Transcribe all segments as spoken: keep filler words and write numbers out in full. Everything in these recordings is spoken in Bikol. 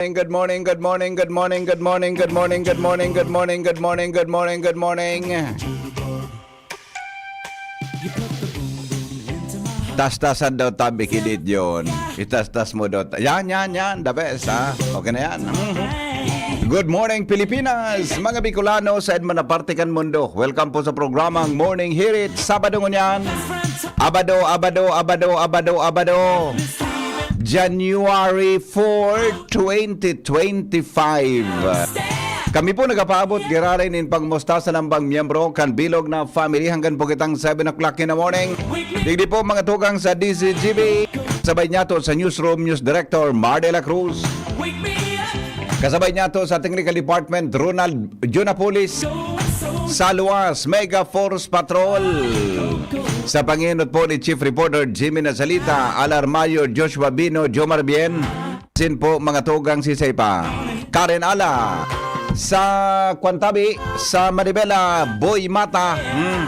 Good morning, good morning, good morning, good morning, good morning, good morning, good morning, good morning, good morning, good morning. Tastasan daw tabi kinit yun. Itastas mo daw. Ta- yan, yan, yan. The best, ha? Okay na yan. Mhm. Good morning, Pilipinas! Mga Bicolano, sa edman na parte kan mundo. Welcome po sa programang Morning Hirit. Sabado ngunyan. Abado, abado, abado, abado, abado. January four, twenty twenty-five. Kami po nagapaabot giraray nin pangmusta sa nambang miyembro kan bilog na family hanggang po kitang seven o'clock in the morning. Digdi po mga tugang sa D Z G B. Sabay niya to sa newsroom, news director Mar de la Cruz. Kasabay niya to sa technical department, Ronald Junapolis. Sa luwas, Mega Force Patrol. Sa pangenot po ni Chief Reporter Jimmy Nasalita, Alar Mayor Joshua Bino, Jomar Bien. Sin po mga tugang si Seipa. Karen Ala. Sa Kwantabi, sa Manibela, Boy Mata. Hmm.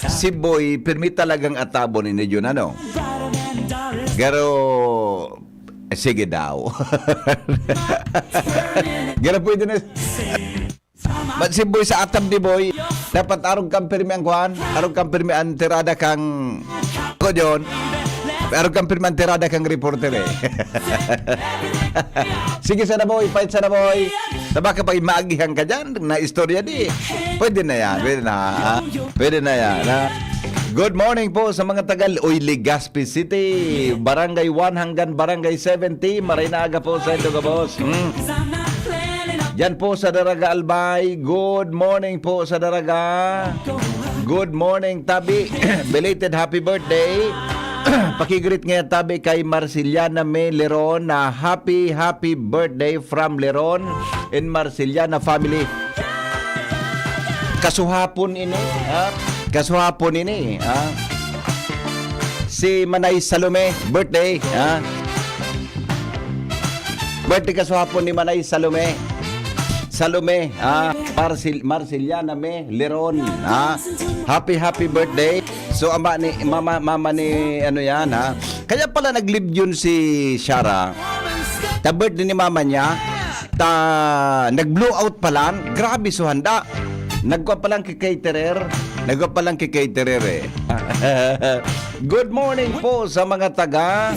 Si Boy, pirmi talagang atabon ini yun, ano? Pero, eh, sige daw. Pero pwede na. Ba't si Boy sa atab ni Boy? Dapat arog kang pirmi ang kwan? Arog kang pirmi ang tirada kang... Ko, John? Arog kang pirmi ang tirada kang reporter, eh. Sige sana, Boy. Fight sana, Boy. Taba ka pag maagihan ka dyan, na istorya di. Pwede na yan. Pwede na, ha? Pwede na yan, ha? Good morning po sa mga taga, uy, Legazpi City, Barangay one hanggang Barangay seventy. Maray na aga po sa inyo, gabos. Hmm. Diyan po sa Daraga Albay. Good morning po sa Daraga. Good morning, Tabi. Belated happy birthday. Pakigreet nga, Tabi, kay Marceliana May Leron na happy, happy birthday from Leron and Marceliana family. Kasuhapon ini, ha? Kasuhapon ini, ha? Si Manay Salome, birthday, ha? Birthday kasuhapon ni Manay Salome. Salome, ha? Marcel-, Marceliana May Leron, ha? Happy, happy birthday. So, ama ni, mama, mama ni, ano yan, ha? Kaya pala nag-leave yun si Shara. Ta birthday ni mama niya. Ta, nag-blow out pa lang. Grabe, so handa. Nagkwa pa lang kay caterer. Nagkwa pa lang kay caterer, eh. Good morning po sa mga taga,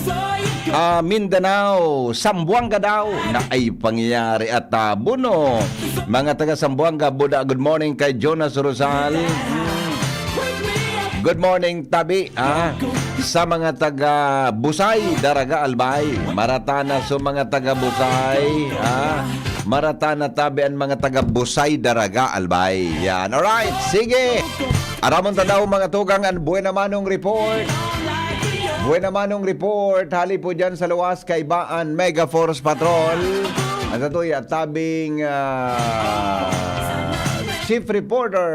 ah, Mindanao, Zamboanga daw. Na ay pangyayari at, ah, Buno. Mga taga Zamboanga, Buda, good morning kay Jonas Rosal. Good morning, Tabi, ah, sa mga taga Busay, Daraga, Albay. Maratana sa mga taga Busay, ah. Maratana, Tabi, ang mga taga Busay, Daraga, Albay. Yan. Alright, sige. Aramon ta daw, mga tugang, ang Buena Manong Report. Buena Manong Report, hali po dyan sa luwas, kaiba an Mega Force Patrol. Ang satuya, tabing, ah, Chief Reporter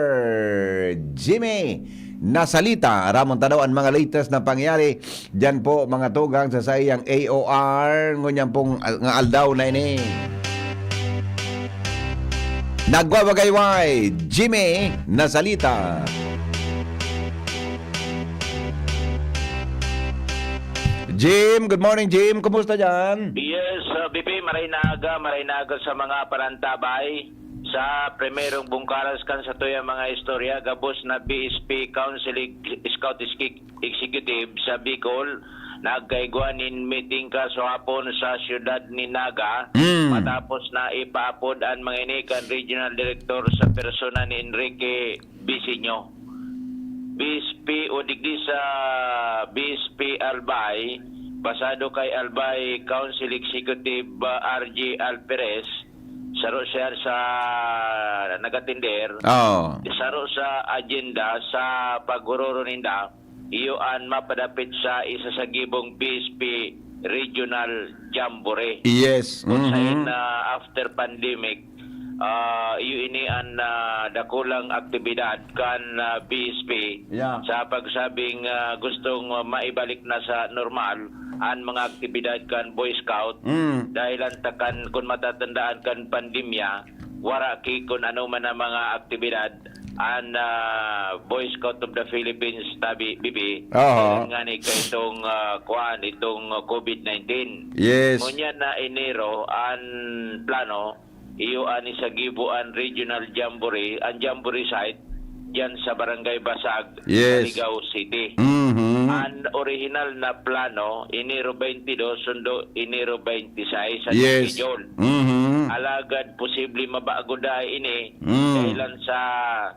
Jimmy Nasalita. Aramon ta daw an mga latest na pangyayari diyan po, mga tugang, sa saiyang A O R, ngunyan pong, ah, nga aldaw na ini. Nagwawagayway, Jimmy Nasalita. Jim, good morning, Jim. Kumusta diyan? Yes, uh, B P, maray na aga, maray na aga sa mga parantabay. Sa primerong bungkaras kan satuyang mga istorya, gabos na B S P Council Ex-, Scout Ex-, Executive sa Bicol nagkaigwa nin meeting kasuhapon sa siyudad ni Naga, mm, matapos na ipaapod an mga ini kan Regional Director sa persona ni Enrique Bisinyo. B S P o digdi sa B S P Albay, pasado kay Albay Council Executive, uh, R J Alperes, saro siya sa nagatinder. Oo. Saro sa agenda sa paguroro ninda, iyo an mapadapit sa isa sa gibong B S P Regional Jamboree. Yes. Kung sain, mhm, na after pandemic, ah, iyo ini an, ah, dakulang aktibidad kan, ah, B S P, yeah, sa pagsabing, ah, gustong maibalik na sa normal an mga aktibidad kan Boy Scout. Mm. Dahil ang takan, kung matatandaan kan pandemya, wara ki kun ano man ang mga aktibidad. an, ah, Boy Scout of the Philippines, tabi, Bibi, Aha. Kailan nga ni ka itong, ah, kuan, itong, ah, COVID nineteen. Yes. Ngunyan na Enero, an plano, iyo ani sa Gibuan Regional Jamboree, an Jamboree site, dyan sa Barangay Basag, Yes. Surigao City. Mhm. An orihinal na plano, Enero twenty-two, sundo Enero twenty-six sa Yes. schedule. Mhm. Alagad posible mabago dai ini Mm. dahilan sa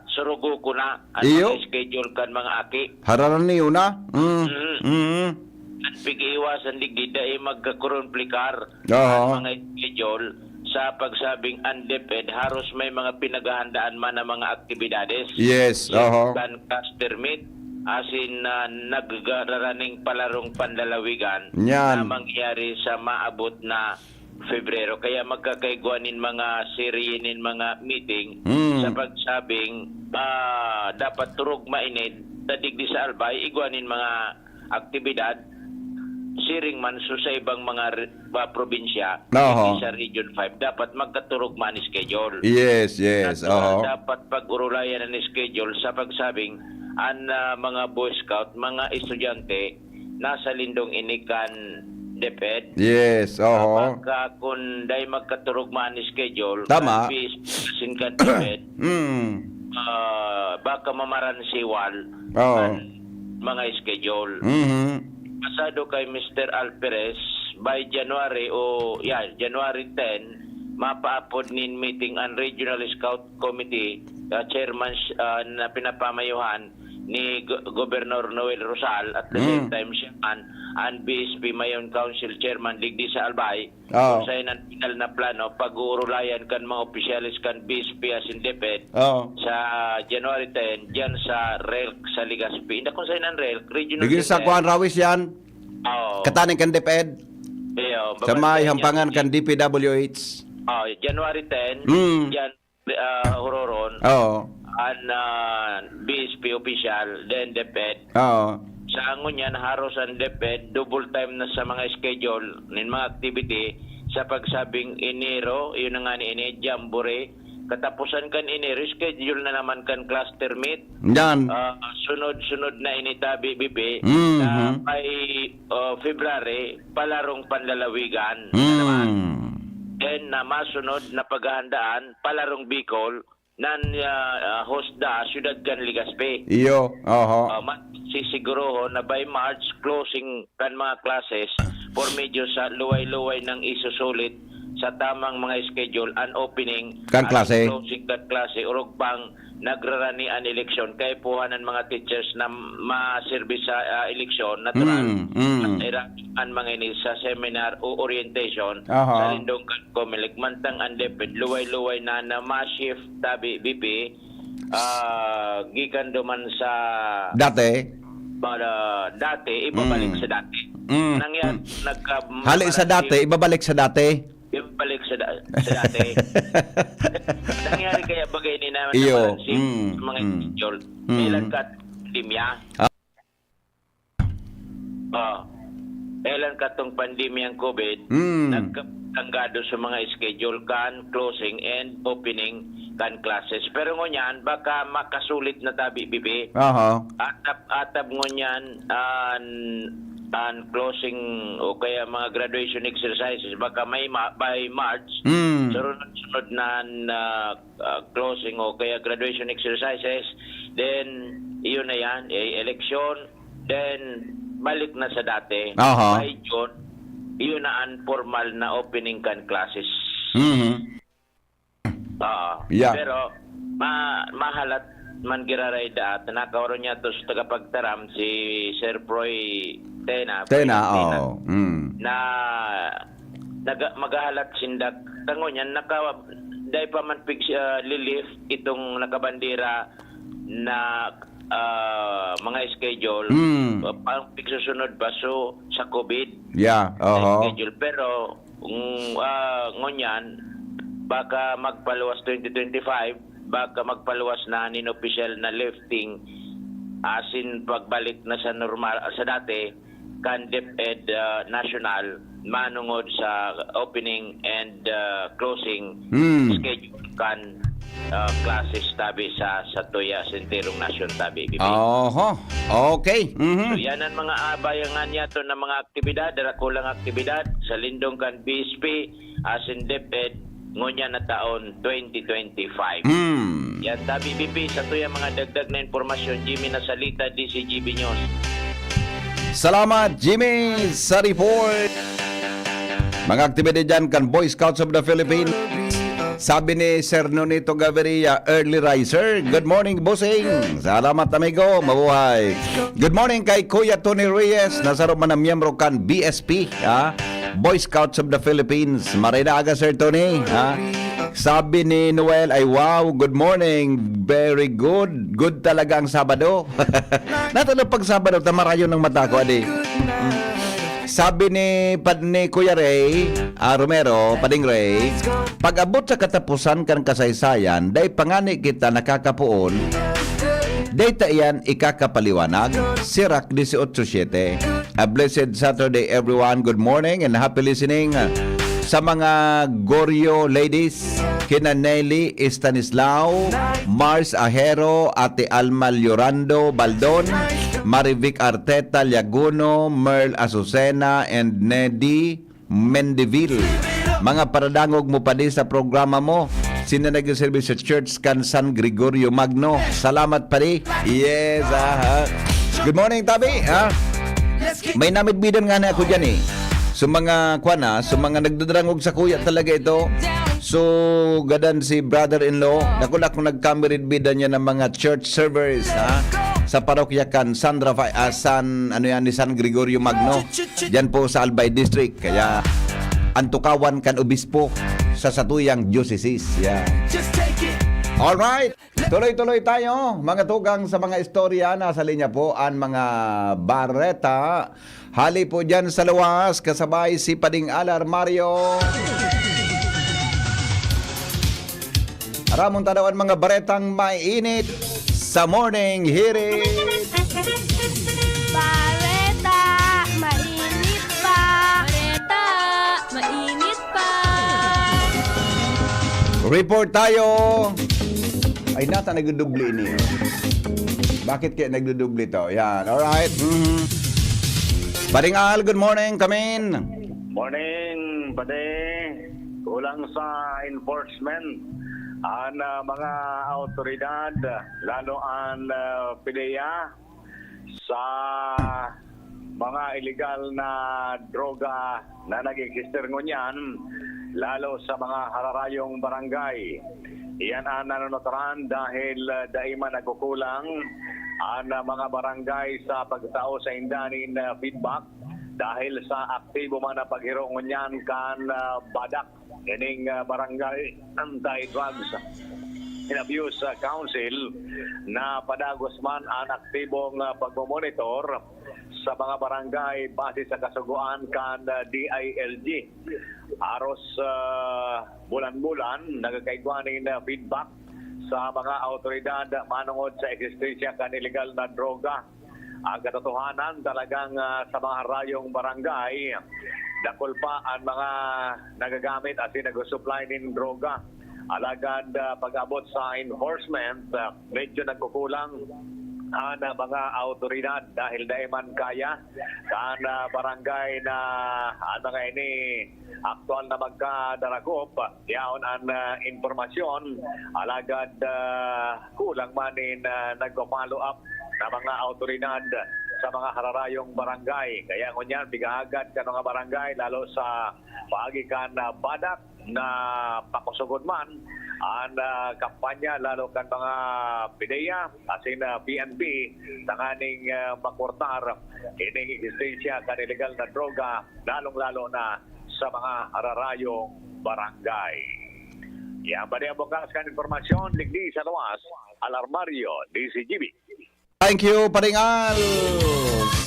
surugo ko na ang Iyo. mga schedule kan mga aki. Hararan niyo na. Mm. Mhm. Mm. At pag-iiwasan digdi dai magkakurumplikar Aha. ang mga schedule sa pagsabing ang DepEd haros may mga pinaghahandaan man na mga aktibidades. Yes, Sa aha. kan cluster meet, asin na naggaraning palarong panlalawigan Yan. na mangyayari sa maabot na Febrero. Kaya magkakaigwa nin mga serye nin mga meeting Mm. sa pagsabing, ah, dapat turog mainid, tadig di sa Albay, igwa nin mga aktibidad, siring man so sa ibang mga re-, mga probinsya, Oho. sa Region five, dapat magkaturog man schedule. Yes, yes. Natural, Oho. dapat pag-urulayan ang schedule sa pagsabing, ang, ah, mga Boy Scout, mga estudyante, nasa lindong ini kan DepEd. Yes, oho. Baka kung dai magkaturog man schedule, Tama. kan bis-, sin kan DepEd, Mm. ah, baka mamaransiwal Oo. ang mga schedule. Mhm. Pasado kay Mister Alperes, by January o, yeah, January ten, mapaapod nin meeting ang Regional Scout Committee, ah, chairman, ah, na pinapamayuhan ni Go-, Governor Noel Rosal, at the Mm. same time siya man ang B S P Mayon Council Chairman digdi sa Albay. Oo. Kung saan ang final na plano, pag-uurulayan kan mga opisyales kan B S P asin DepEd Oo. sa January ten, dyan sa RELC sa Legazpi. Hindi, kung saan ang RELC, Regional Digdi sa Center. Kuan Rawis yan. Oo. Kataning kan DepEd. Iyo, Sa babasahin may niya hampangan po kan yan. D P W H. Oh, January ten, Mm. dyan, ah, Hororon, Oo. ang, ah, B S P official, then DepEd. Oo. Sa ngunyan, haros ang DepEd, double time na sa mga schedule nin mga activity sa pagsabing Enero, yun na nga ni ini, Jamboree. Katapusan kan Enero, schedule na naman kan cluster meet. Yan. Ah, sunod-sunod na ini, tabi, Bibi, Mhm. na by, ah, February, palarong panlalawigan na Mm. naman. Then, na masunod na paghahandaan, palarong Bicol, nan, ah, ah, hosda, siyudad kan Legazpi. Iyo. Oho. Ah, ma-, sisigurohon na by March, closing kan mga classes por medyo sa luway-luway nang isusulit sa tamang mga schedule an opening Kan at klase. closing kan klase, orog pang nagrarani an eleksyon. Kaipuhan an mga teachers na maserbi sa, ah, eleksyon, natural. Mm, mm. Ira-, an mga ini sa seminar o orientation Aha. sa lindong kan Comelec. Mantang an DepEd, luway-luway na, na ma-shift, tabi, B P, ah, gikan duman sa Dati. para dati, ibabalik Mm. sa dati. Mm. Nangyari, Mm. nagka- Hali sa dati, ibabalik sa dati. Ibabalik sa, da- sa dati. Nangyari kaya bagay ni na Iyo. naman si Mm, mga mm. schedule. Mm. Kailan ka pandemya? Ah. Oh. Kailan ka tong pandemya ng COVID? Mm. Nagkatanggado sa mga schedule kan closing and opening kan classes. Pero ngunyan, baka makasulit na, tabi, Bibi. Aha. Atab-atab ngunyan an, an closing o kaya mga graduation exercises. Baka may ma- by March, Mm. sunod-sunod na, na, ah, closing o kaya graduation exercises. Then, iyon na yan, eh, election. Then, balik na sa dati. Aha. By June, iyon na ang formal na opening kan classes. Mhm. Ah, Yeah. Pero ma mahalat man giraray daat, nakaoro niya to sa tagapagtaram si Sir Proy Tena, Tena, Proy Tena, oo. Mm. na naga, magahalat sinda. Tango niyan, naka, dai pa man pig, ah, lilift itong nakabandera na, ah, mga schedule. Mm. Ang pigsusunod pa, so, sa COVID. Yeah, Sa oho. schedule. Pero, mm, ah, ngunyan, baka magpaluwas twenty twenty-five, baka magpaluwas na nin opisyal na lifting, asin pagbalik na sa normal, sa dati, kan DepEd, ah, National, manungod sa opening and, ah, closing Hmm. schedule kan ah, classes tabi sa, sa tuya sa enterong nasyon tabi, B P. Oho. Okay. So, Mhm. yan ang mga abayangan niya to ng mga aktibidad, darakulang aktibidad sa lindong kan B S P asin DepEd ngunyan na taon twenty twenty-five. Hmm. Yan tabi, B P, sa tuya mga dagdag na impormasyon, Jimmy Nasalita, D C G B News. Salamat, Jimmy, sa report. Mga aktibidad dyan kan Boy Scouts of the Philippines. Sabi ni Sir Nonito Gaviria, early riser. Good morning, Bossing. Salamat, amigo. Mabuhay. Good morning kay Kuya Tony Reyes, na saro man na miyembro kan B S P, ha? Boy Scouts of the Philippines. Maray na aga, Sir Tony, ha? Sabi ni Noel ay, "Wow, good morning. Very good. Good talaga ang Sabado." Natalo pag Sabado, tamarayo ng mata ko, adi. Sabi ni, pad, ni Kuya Ray, ah, Romero, Pading Ray, "Pag-abot sa katapusan kan kasaysayan, dai pa ngani kita nakakapoon, dai ta iyan ikakapaliwanag." Sirach dieciocho siete. A blessed Saturday, everyone. Good morning and happy listening sa mga Gorio ladies, kina Nelly Estanislao, Mars Ajero, Ate Alma Llorando Baldon, Marivic Arteta Liaguno, Merl Azucena, and Nedy Mendivil. Mga paradangog mo pa di sa programa mo. Sino nagsiserbi sa church kan San Gregorio Magno? Salamat, pare. Yes, aha. Good morning, tabi, ha? May namidbidan nga na ako dyan, eh. So, mga, kwan, ha? So, mga nagdadrangog sa kuya talaga ito. So, gadan si brother-in-law. Dako na akong nagkamiridbidan niya ng mga church servers, ha? Sa parokya kan San Rafael, ah, San, ano yan, ni San Gregorio Magno. Diyan po sa Albay District. Kaya, ang tukawan kan obispo sa satuyang diocese. Yeah. Just take it. Alright. Tuloy-tuloy tayo, mga tugang, sa mga istorya. Nasa linya po ang mga bareta. Hali po dyan sa luwas, kasabay si Pading Alar Mario. Aramon ta daw ang mga baretang mainit sa Morning Hirit. Bareta, mainit pa. Bareta, mainit pa. Report tayo. Ay, nata nagdudubli ini. Bakit kaya nagdudubli to? Yan, alright. Mhm. Paring Al, good morning. Kamin. Morning, pati. Kulang sa enforcement ang ah, mga autoridad, lalo ang ah, PDEA, sa mga illegal na droga na nag-existe ngunyan, lalo sa mga hararayong barangay. Iyan ang nanunutaran dahil ah, dai man nagkukulang ang ah, mga barangay sa pagtao sa inda nin ah, feedback dahil sa aktibo man na paghiro ngunyan kan ah, BADAC, ining ah, Barangay Anti-Drugs and Abuse ah, Council, na padagos man ang aktibong ah, pagmomonitor sa mga barangay base sa kasugoan kan ah, D I L G. Aros ah, bulan-bulan, nagkakaigwa nin ah, feedback sa mga autoridad manungod sa eksistensya kan iligal na droga. Ang katotohanan, talagang ah, sa mga harayong barangay, dakul pa ang mga nagagamit asin nagsusupply nin droga. Alagad ah, pag-abot sa enforcement, ah, medyo nagkukulang ang ah, mga autoridad dahil dai man kaya kan ah, barangay na ang mga ini aktual na magkadarakop. Yaon an ah, impormasyon, alagad ah, kulang man nin ah, nagpa-follow up na mga autoridad sa mga hararayong barangay. Kaya ngunyan, pigahagad kan mga barangay, lalo sa paagi kan ah, BADAC, na pakusugon man ang ah, kampanya, lalo kan mga PDEA asin ah, P N P, tanganing ah, makurtar ining eksistensya kan iligal na droga, lalong-lalo na sa mga hararayong barangay. Yan pa rin ang bukas kan impormasyon, digdi sa luwas, Alarmario, D C G B. Thank you, Paring Al,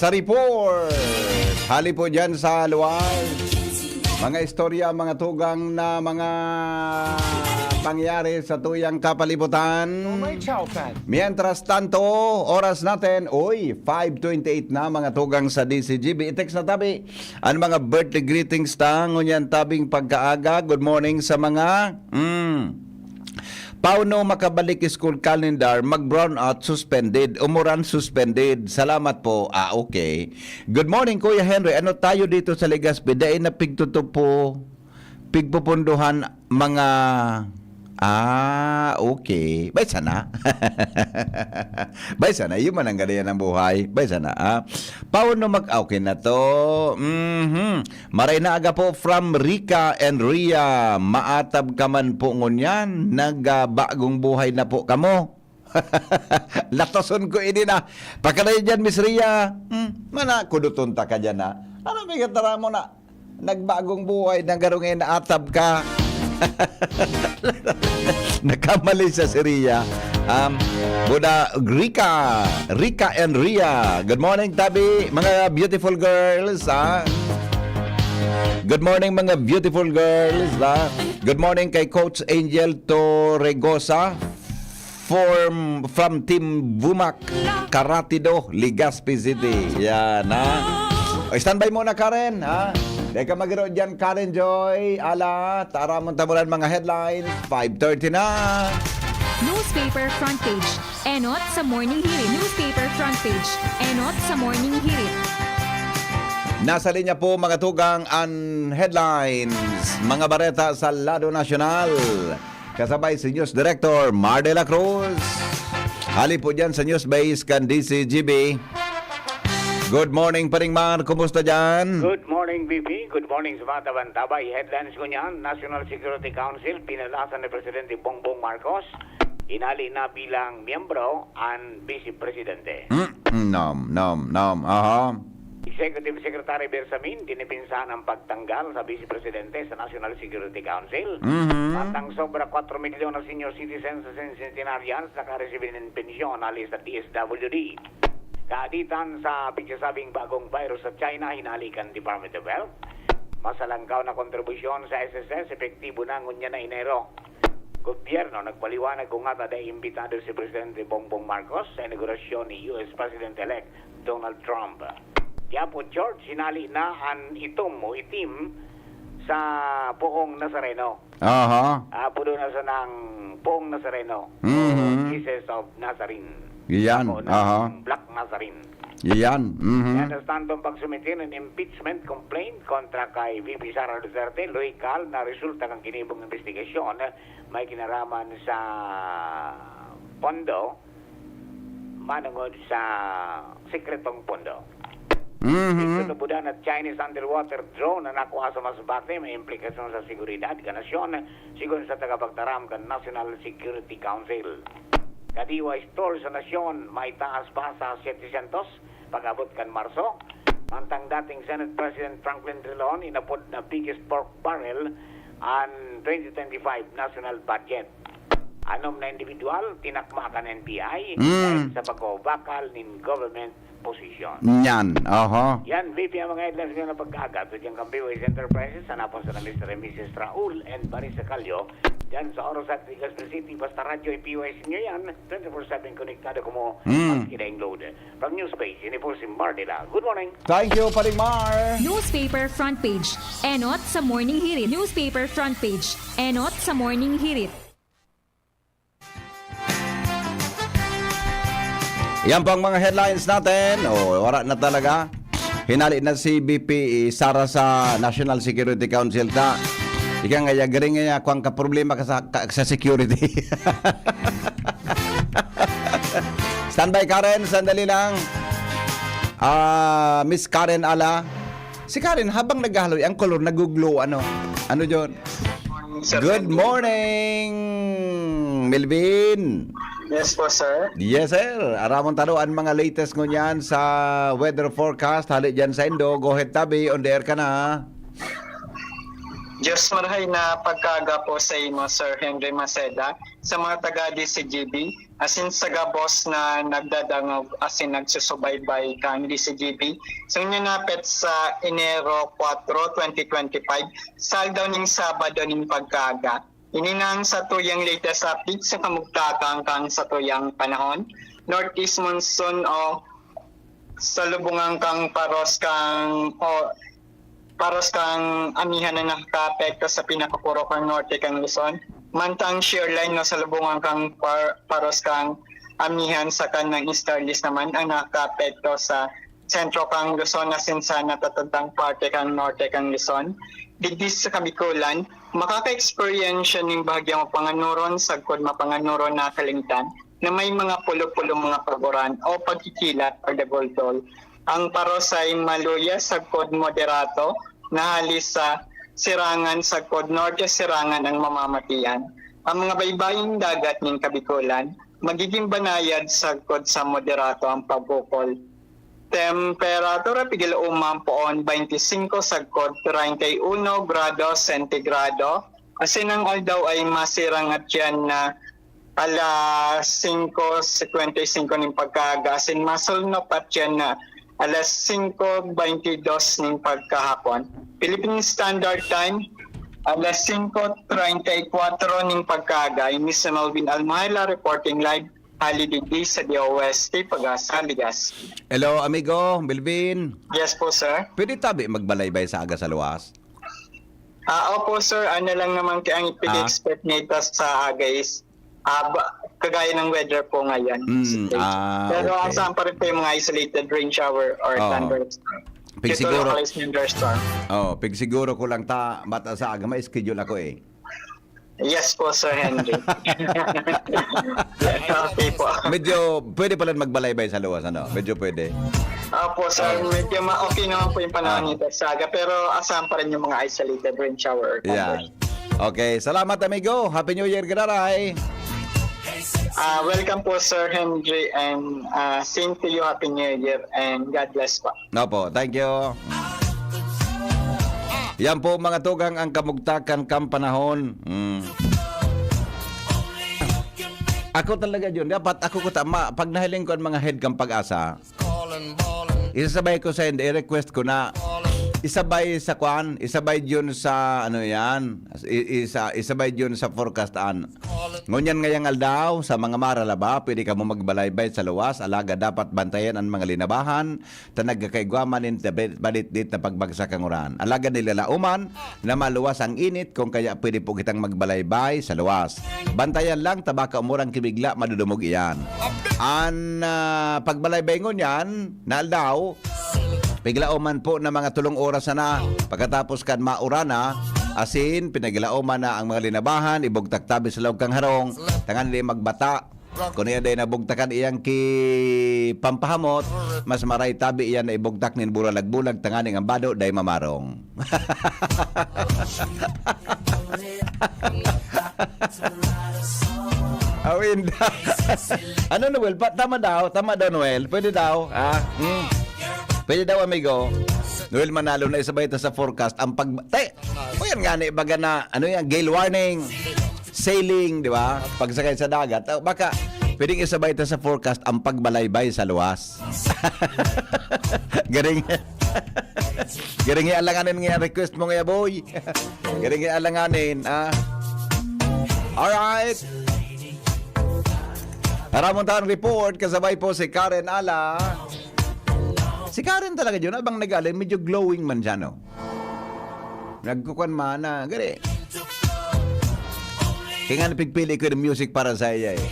sa report. Hali po dyan sa luwas. Mga istorya, mga tugang na mga pangyari sa tuyang kapalibutan. May Chowpan. Mientras tanto, oras natin, uy, five twenty-eight na, mga tugang sa D C G B. I-text na tabi ang mga birthday greetings ta ngunyan tabing pagkaaga. Good morning sa mga, mm, Pauno makabalik school calendar, mag-brownout, suspended. Umuran, suspended. Salamat po. Ah, okay. Good morning, Kuya Henry. Ano tayo dito sa Legazpi? Dai na pigtutupo, pigpupunduhan, mga... Ah, okay. Bay sana. Bay sana, yun man ang gadayan ng buhay. Bay sana, ah. Pauno mag... Okay na to. Mhm. Maray na aga po from Rica and Ria. Maatab ka man po ngunyan. Nagbagong buhay na po kamo. Latoson ko ini na. Pakalayo dyan, Miss Ria. Hmm, mana, kuduton ta ka dyan, ha? Ano may katara mo na? Nagbagong buhay, nagkarong inaatab ka. Nakamali sa si Ria. Um, Buda, Rica, Rica and Ria. Good morning, Tabi, mga beautiful girls, ha? Good morning, mga beautiful girls, ha? Good morning kay Coach Angel Torregosa from, from Team Bumak, Karatido, Legazpi City. Yan, ha? O, standby muna, Karen, ha? Dai ka magiro dyan, Karen Joy. Ala, taramon tamulan mga headlines. Five thirty na. Newspaper front page. Enot sa Morning Hirit. Newspaper front page. Enot sa Morning Hirit. Nasa linya po, mga tugang, ang headlines, mga bareta sa lado nasyonal. Kasabay si News Director Mar de la Cruz. Hali po dyan sa News Base kan D C G B. Good morning, Paring Mar. Kumusta dyan? Good morning, V P. Good morning sa mga tabantabay. Headlines ko niyan, National Security Council, pinalasan ni Presidente Bongbong Marcos. Inali na bilang miyembro ang Vice Presidente. Mm, nom, nom, nom. Aha. Executive Secretary Bersamin, dinipinsahan ang pagtanggal sa Vice Presidente sa National Security Council. Mhm. Matang sobra kwatro milyon na senior citizens sa centenarians nakaresibi nin pensyon hali sa D S W D. Kaaditan sa pigsasabing bagong virus sa China, hinali kan Department of Health. Masalangkaw na kontribusyon sa S S S, epektibo na ngunyan na Enero. Gobyerno nagpaliwanag kung ngata dai imbitado si Presidente Bongbong Marcos sa inaugurasyon ni U S President-elect Donald Trump. Quiapo Church, hinali na an itom o itim sa Poong Nazareno. Aha. Apodo na sanang Poong Nazareno. Mhm. Jesus of Nazarene. Iyan. Ako na Aha. ang Black Nazarene. Iyan. Mhm. Mientras tanto, ang pagsumite ng impeachment complaint kontra kay V P Sara Duterte, lohikal na resulta kan ginibong investigasyon may kinaraman sa pondo, manungod sa sikretong pondo. Mhm. Itutubudan na Chinese underwater drone na nakuha sa Masbate may implikasyon sa seguridad kan nasyon, sigon sa tagapagtaram kan National Security Council. Kadiwa store sa nasyon, may taas pa sa setecientos pag-abot kan Marso. Mantang dating Senate President Franklin Drilon inapod na biggest pork barrel an twenty twenty-five national budget. Anom na individual tinakma kan N B I Mm. dahil sa pagkabakal nin government position. Yan. Aha. Yan, V P ang mga headlines ngayong pagkaaga. Ito dyan kang B Y S Enterprises, hanapon sa na Mister and Missus Raul and Marisa Calio. Dyan sa Orosat, Legazpi City, basta radyo, i-P Y S nyo yan. Twenty-four seven konektado kamo Mm. maski daing load. From Newspace, ini po si Mar Dela. Good morning. Thank you, Paring Mar. Newspaper front page. Enot sa Morning Hirit. Newspaper front page. Enot sa Morning Hirit. Yan po ang mga headlines natin. O, wala na talaga. Hinali na si V P Sara sa National Security Council ta. Ika nga, yagari nga, kuwang ka problema ka sa, ka, sa security. Standby, Karen. Sandali lang. Ah, Miss Karen Ala. Si Karen, habang naghahaloy, ang kolor naguglo, ano? Ano, John? Morning, Sir Good Henry. Morning, Melvin. Yes po, sir. Yes, sir. Aramon tano an mga latest ngunyan sa weather forecast. Hali dyan sa Indo. Go ahead, Tabi. On the air ka na. Diyos marahay na pagkaaga po sa imo, Sir Henry Maceda, sa mga taga D C G B, asin sa gabos na nagdadangog asin nagsusubaybay kan D C G B. So, napit sa Enero kwatro, twenty twenty-five, sa aldaw ning Sabado ning pagkaaga. Ini nang sa tuyang latest update sa kamugtakan kan sa tuyang panahon. Northeast monsoon o sa lubungan kang paros kang o paros kang amihan na nakakaapekto sa pinakapuro kang norte kang Luzon. Mantang shear line, no, sa lubongan kan par-, paros kan amihan saka kan Starlist naman ang nakakaapekto sa sentro kan Luzon asin sa natatandang parte kan norte kan Luzon. Digdi sa Kabikolan, makaka-eksperyensya nin bahagyang mapanganuron sagkod mapanganuron na kalangitan na may mga pulo-pulo mga pag-uran o pagkikilat, pagdagultol. Ang paros ay maluya sagkod moderato na hali sa sirangan sagkod norte sirangan ang mamamatian. Ang mga baybaying dagat nin Kabikolan, magiging banayad sagkod sa moderato ang pag-ukol. Temperatura, pigil uman poon, twenty-five sagkod treinta y uno grado sentigrado. Asin ang aldaw ay masirang at yan na alas singko singkwenta y singko nin pagkaaga, asin masulnop at yan na alas singko beintidos nin pagkahapon. Philippine Standard Time, alas singko treinta y cuatro nin pagkaaga. Ini si Melvin Almuela reporting live hali digdi sa D O S T Pag-asa, Legazpi. Hello, amigo, Melvin. Yes po, sir. Pwede tabi magbalaybay sa aga sa luwas? Ah, opo, sir. Ano lang naman kaya ang Ah. pig-expect nito sa aga is, ah, ba-, kagaya ng weather po ngayon. Mm, ah, Pero okay. asahan pa rin po yung mga isolated rain shower or Oo. thunderstorm. Pig Due to siguro localized thunderstorm. Oh, pig siguro ko lang ta, mata sa aga, may schedule ako eh. Yes po, Sir Henry. Okay po. Medyo pwede pala magbalaybay sa luwas, ano? Medyo pwede. Opo, sir. Ah. Medyo ma-, okay naman po yung panahon Ah. nito sa aga, pero asahan pa rin yung mga isolated rain shower or Yeah. thunderstorm. Okay. Salamat, amigo. Happy New Year, Giraray. Ah, welcome po, Sir Henry, and, ah, same to you, Happy New Year, and God bless po. Opo, thank you. Yan po, mga tugang, ang kamugtakan kan panahon. Mm. Ako talaga yun. Dapat ako ko tama. Pag nahiling ko ang mga head kan Pag-asa, isasabay ko sa, hindi, i-request ko na isabay sa kwan, isabay yun sa, ano yan, i-, isa, isabay yun sa forecast an. Ngunyan ngayang aldaw, sa mga maralaba, pwede kamo magbalaybay sa luwas, alaga dapat bantayan ang mga linabahan, ta nagkakaigwa man nin tabit-, balitdit na pagbagsak ang uran. Alagad nilalaoman na maluwas ang init, kung kaya pwede po kitang magbalaybay sa luwas. Bantayan lang, ta baka umurang kibigla, madudumog iyan. An, ah, pagbalaybay ngunyan na aldaw, piglaoman po na mga tolong oras sana pagkatapos kan maurana, asin pinagilaoman na ang mga linabahan, ibugtak tabi sa laog kan harong, tangan di magbata. Kun iya dai nabugtakan iyang ki pampahamot, mas maray tabi iyan na ibugtak nin bulalag-bulag tanganing ang bado dai mamarong. Awinda. Ano, Noel? Pa, tama daw? Tama daw, Noel? Pwede daw? Ah, hmm. Pwede daw, amigo. Noel Manalo, na isabay ta sa forecast ang pag-, te, o yan nga ni, baga na, ano yan, gale warning, sailing, di ba? Pagsakay sa dagat. Oh, baka, pwedeng isabay ta sa forecast ang pagbalaybay sa luwas. Garing. Garing, alanganin nga request mo nga, boy. Garing, alanganin, ah. Alright. Ramon Town Report, kasabay po si Karen Ala. Si Karen talaga yun, abang nag-alin, medyo glowing man siya, no? Nagkukuan man na, gari. Kaya nga napigpili ko yung music para sa iya, eh.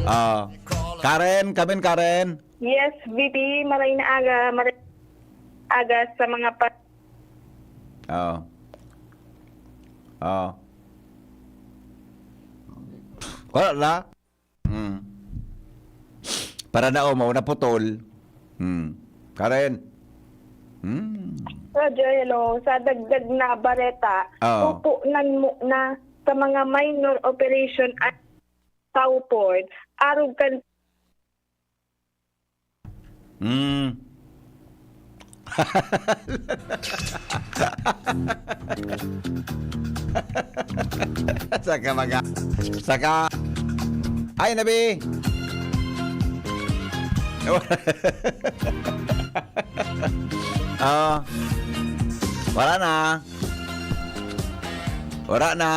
Ah, Karen, come in, Karen. Yes, V P, maray na aga, maray aga sa mga pa- Oo. Oo. Wala na. Hmm. Para na, oh, mao na putol. Hmm. Karen. Hmm. Roger, hello. Sa dagdag na bareta, Oo. pupunan mo na sa mga minor operation at Southport, arog kan Hmm. Saka mga, saka, ay, nabi! Ah, wala na. Wala na.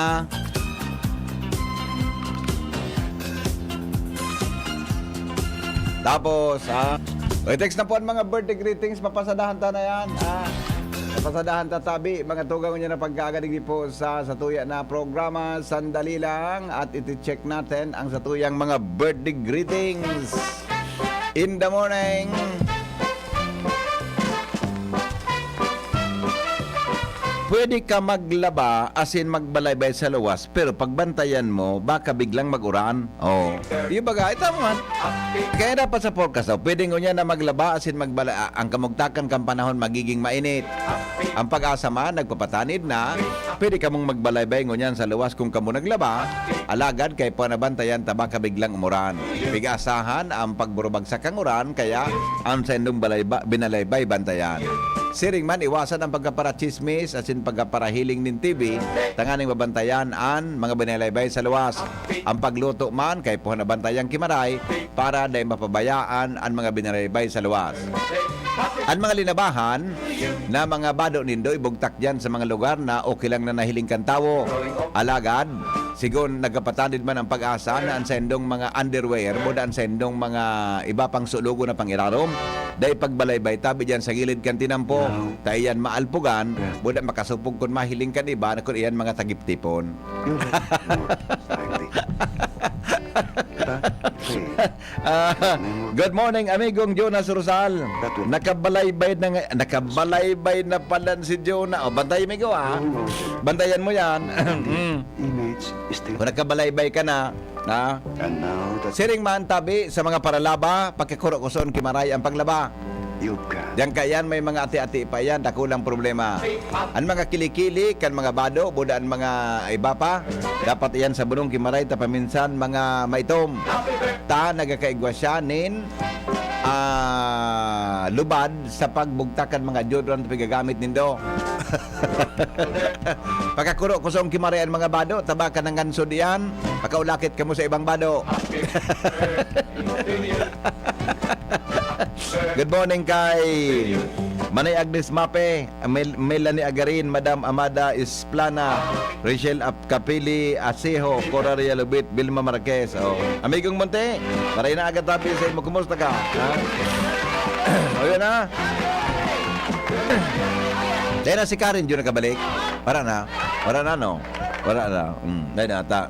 Tapos, ha? Uy, text na po ang mga birthday greetings. Mapasadahan ta na yan, ha? Pasadahan ta tabi, mga tugang, niya na pagkagadig po sa satuya na programa. Sandali lang at iti-check natin ang satuyang mga birthday greetings. In the morning, pwede ka maglaba asin magbalaybay sa luwas, pero pagbantayan mo, baka biglang mag-uran. Oh. Yung baga, ito man. Kaya dapat sa forecast daw, pwede ngunyan na maglaba asin magbala-, ah, ang kamugtakan kan panahon magiging mainit. Ang PAGASA man, nagpapatanid na, pwede kamong magbalaybay ngunyan sa luwas kung kamo naglaba, alagad kaipuhan na bantayan ta baka biglang umuran. Pig-asahan ang pagburubagsak kan uran, kaya ang saindong balayba-, binalaybay bantayan. Siring man, iwasan ang pagkaparachismis asin pagkaparahiling nin T V, tanganing mabantayan an mga binalaybay sa luwas. Ang pagluto man, kaipuhan na bantayan ki Maray para dai mapabayaan an mga binalaybay sa luwas. An mga linabahan na mga bado nindo, ibugtak diyan sa mga lugar na okay lang na nahiling kan tawo. Alagad, sigon nagkapatanid man ang PAGASA na an saindong mga underwear, buda an saindong mga iba pang sulugon na pangirarom, dai pagbalaybay tabi diyan sa gilid kan tinampo. Ta iyan maalpugan, buda makasupog kun mahiling kan iba na kun iyan mga tagiptipon. Yun. Yun. Hindi. Diba? Ah, good morning, amigong Jonas Rosal. That will Nakabalaybay na nga, nakabalaybay na pala si Jonah. O, bantay, amigo, ha? No, no, sir. Bantayan mo yan. Mm. Image is still Kung nakabalaybay ka na, ha? And now that Siring man, tabi, sa mga paralaba, pakikuro ko son ki Maray ang paglaba. You've got Diyan ka yan, may mga ati-ati pa yan, dakulang problema. An mga kilikili, kan mga bado, buda an mga iba pa, dapat iyan sabonong ki Maray ta paminsan mga maitom. Ta nagakaigwa siya nin, ah, lubad sa pagbugtak kan mga deodorant na pigagamit nindo. Pakakuro ko son ki Maray an mga bado, ta baka nangansod iyan, pakaulakit kamo sa ibang bado. Good morning kay Manay Agnes Mape, Mel-, Melanie Agarin, Madam Amada Isplana, Rachel Ap-, Capili Asejo, Cora Realobit, Vilma Marquez. Oh. Amigong Monte, maray na aga tabi sa imo. Kumusta ka? Ha? O, yun, ha? Dahil na si Karen, yun nakabalik. Wala na. Wala na, no? Wala na. Mm, dahil na, ta.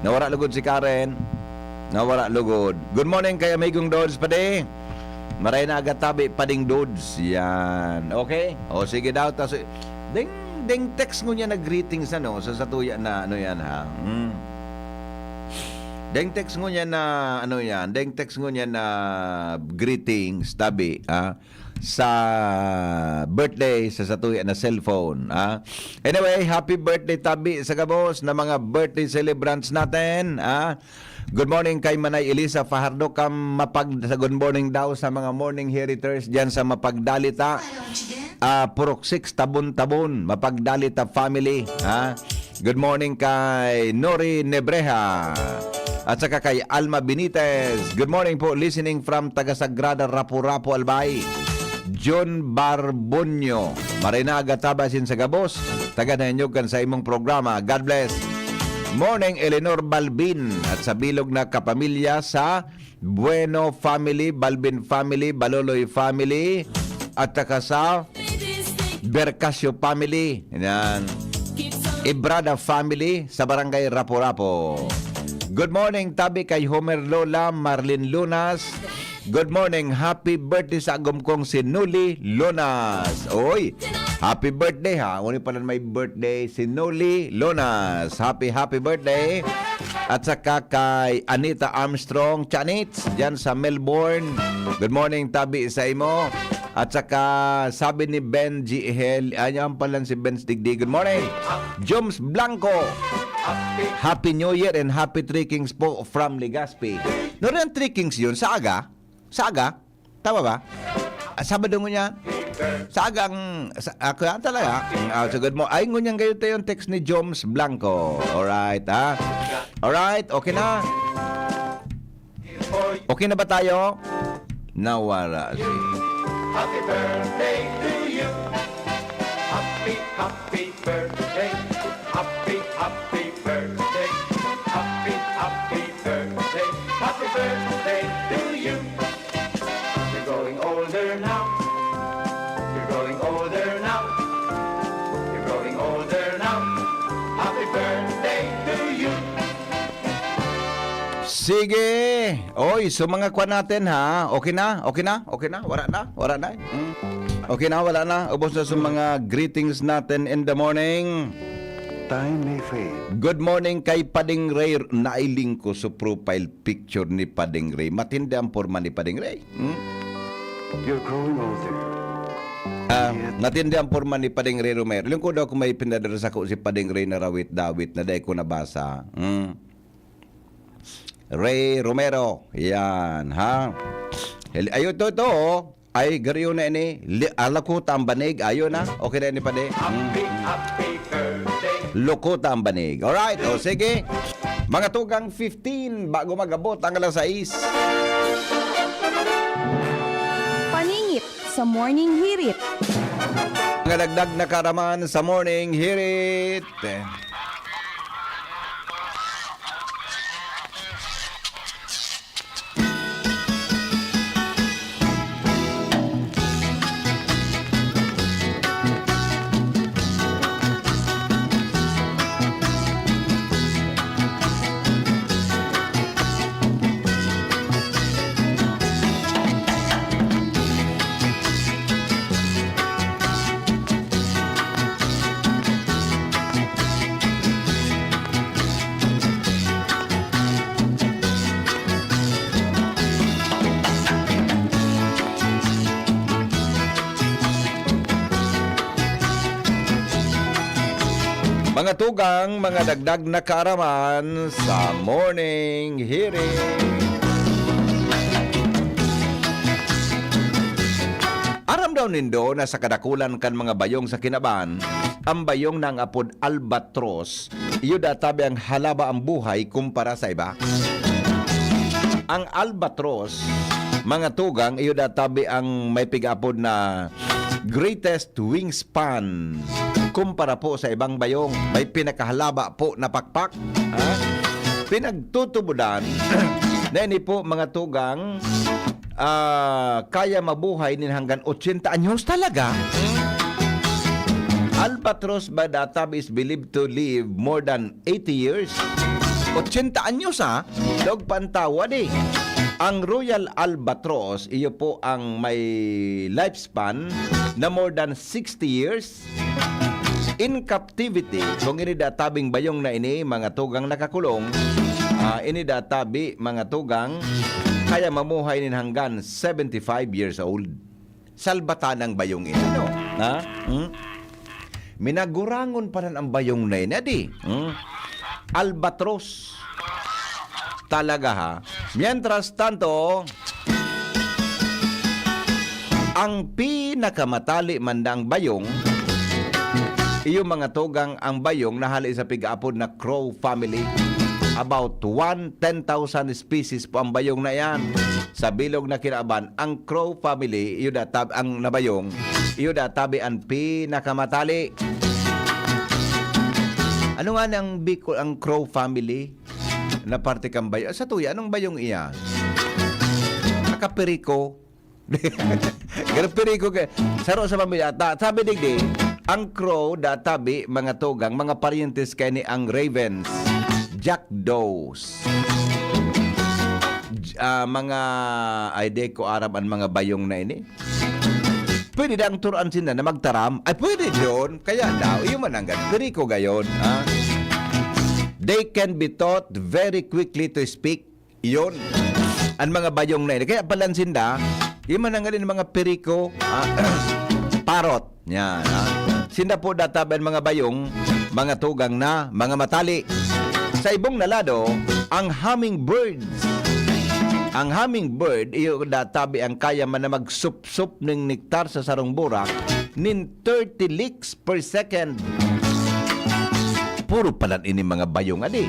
Nawara lugod si Karen. Nawara lugod. Good morning kay amigong Dods Pade. Maray na aga tabi, Pading Dods. Yan. Okay? O, sige daw. Tas, deng, deng text ngunyan na greetings, ano, sa satuya na, ano yan, ha? Hmm. Deng text ngunyan na, ano yan? Deng text ngunyan na greetings, tabi, ha? Sa birthday sa satuya na cellphone, ha? Anyway, happy birthday tabi sa gabos na mga birthday celebrants natin, ha? Good morning kay Manay Elisa Fajardo, kam mapag-, sa good morning daw sa mga morning heriters diyan sa Mapagdalita. Ah, Purok six, Tabon-Tabon, Mapagdalita family, ha? Good morning kay Nori Nebreha. At saka kay Alma Benitez. Good morning po, listening from taga Sagrada, Rapu-Rapu, Albay. John Barbonyo. Maray na aga tabi asin sa gabos. Taga Nahanyog kan sa imong programa. God bless. Morning, Eleanor Balbin. At sa bilog na kapamilya sa Bueno family, Balbin family, Baloloy family, at saka sa Bercasio family. Yan. Ibrada family sa Barangay Rapo-Rapo. Good morning, tabi kay Homer Lola, Marlene Lunas. Good morning, happy birthday sa agom kong si Nuli Lunas. Oy, happy birthday ha. Uni pala may birthday si Nuli Lunas. Happy, happy birthday. At saka kay Anita Armstrong Chanits, dyan sa Melbourne. Good morning, tabi sa imo. At saka sabi ni Ben G Hel, ayan pala si Ben Digdig. Good morning. Joms Blanco. Happy New Year and happy Three Kings po from Legazpi. No rin Three Kings yun, sa aga? Sa aga? Tama ba? Ah, Sabado ngunyan? Sa aga ang, sa, ako yan talaga. Mm, ah, so good mo. Ay, ngunyan kayo tayo yung text ni Joms Blanco. Alright, ha? Alright, okay na. Okay na ba tayo? Nawala si Happy birthday to you. Happy, happy birthday. Happy, happy birthday. Happy, happy birthday. Happy birthday to you. You're growing older now. You're growing older now. Sige. Oy, so mga kwan natin, ha? Okay na? Okay na? Okay na? Wala na? Wala na? Hmm? Okay na? Wala na? Ubos na sa mga greetings natin in the morning. Time may fade. Good morning kay Pading Ray. Nailing ko sa profile picture ni Pading Ray. Matindi ang porma ni Pading Ray. Hmm? You're growing older. Ah, matindi ang porma ni Pading Ray Romero. Lingkod ako may pinadala sa ko si Pading Ray na rawit-dawit na dai ko nabasa. Hmm. Ray Romero. Yan, ha? Hel-, ayo to, to, oh. Ay, gariyo na ini. Li-, alakot ang banig. Ayo na. Okay na ini, padi. Mm. Happy, happy birthday. Lukot ang banig. Alright, o sige. Mga tugang fifteen, bago mag-abot ang alas sais. Paningit sa Morning Hirit. Mga dagdag na kaaraman sa Morning Hirit. Mga tugang, mga dagdag na kaaraman sa Morning Hirit. Aram daw nindo na sa kadakulan kan mga bayong sa kinaban, ang bayong na ang apod albatros, iyo databi ang halaba ang buhay kumpara sa iba. Ang albatros, mga tugang, iyo databi ang may pig-apod na greatest wingspan kumpara po sa ibang bayong. May pinakahalaba po na pakpak. Ha? Pinagtutubodan na ini po, mga tugang, ah, kaya mabuhay nin hanggang ochenta anyos talaga. Albatros by the Atab is believed to live more than eighty years. Ochenta anyos, ha? Daog pa an tawo, adi. Ang Royal Albatross, iyo po ang may lifespan na more than sixty years. In captivity, kung ini databing bayong na ini, mga tugang nakakulong, ah, ini databi, mga tugang, kaya mamuhay nin hanggan seventy-five years old. Salbatan ang bayong ini, no? Ha? Hmm? Minagurangon pa rin ang bayong na ini, adi. Hmm? Albatros. Talaga, ha? Mientras tanto, ang pinakamatali man dang bayong, iyo, mga tugang, ang bayong na hali sa pig-apod na crow family. About one ten thousand species po ang bayong na iyan. Sa bilog na kinaban, ang crow family, iyo datab-, ang nabayong, iyo databi an pinakamatali. Ano nga nang Bicol, ang crow family? Na parte kan bayong. Sa tuya, anong bayong iyan? Akapiriko. Pero piriko ka, saro sa pamilya. Ta-, sabi digdi, ang crow, databi, mga tugang, mga paryentes kay ni ang ravens, jackdaws. J-, ah, mga, ay, di ko aram ang mga bayong na ini. Pwede na ang turuan sinda na magtaram? Ay, pwede yun. Kaya daw, iyo man ang gan-, piriko gayon, ha? They can be taught very quickly to speak. Iyon. Ang mga bayong na ini. Kaya pala sinda, yung mga ngayon, mga piriko, ah, parot. Yan, ah. Sinda po databi ang mga bayong, mga tugang na, mga matali. Sa ibong na lado, ang hummingbirds. Ang hummingbird, iyo databi ang kaya man na magsupsup ning nektar sa sarong burak, nin thirty licks per second. Puro palan ini mga bayong, adi.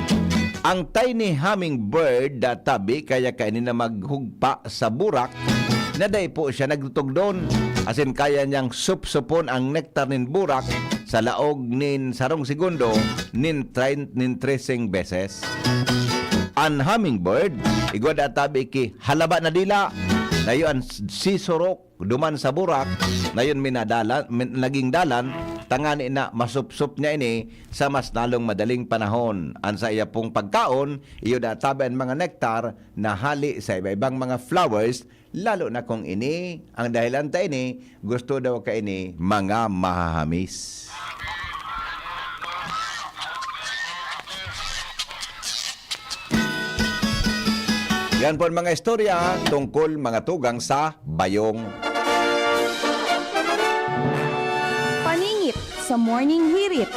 Ang tiny hummingbird, databi, kaya kaini na maghugpa sa burak na dai po siya nagtutugdon. Asin kaya niyang supsupon ang nektar nin burak sa laog nin sarong segundo nin train, nin treseng beses. An hummingbird, igwa databi ki halaba na dila. na iyo an sisurok duman sa burak, na yun minadala-, min-, naging dalan, tangani na masupsop niya ini sa mas lalong madaling panahon. An sa iya pong pagkaon, iyo na tabi an mga nektar na hali sa iba-ibang mga flowers, lalo na kung ini, ang dahilan ta ini, gusto daw ka ini mga mahahamis. Yan po ang mga istorya tungkol mga tugang sa bayong. Paningit sa Morning Hirit.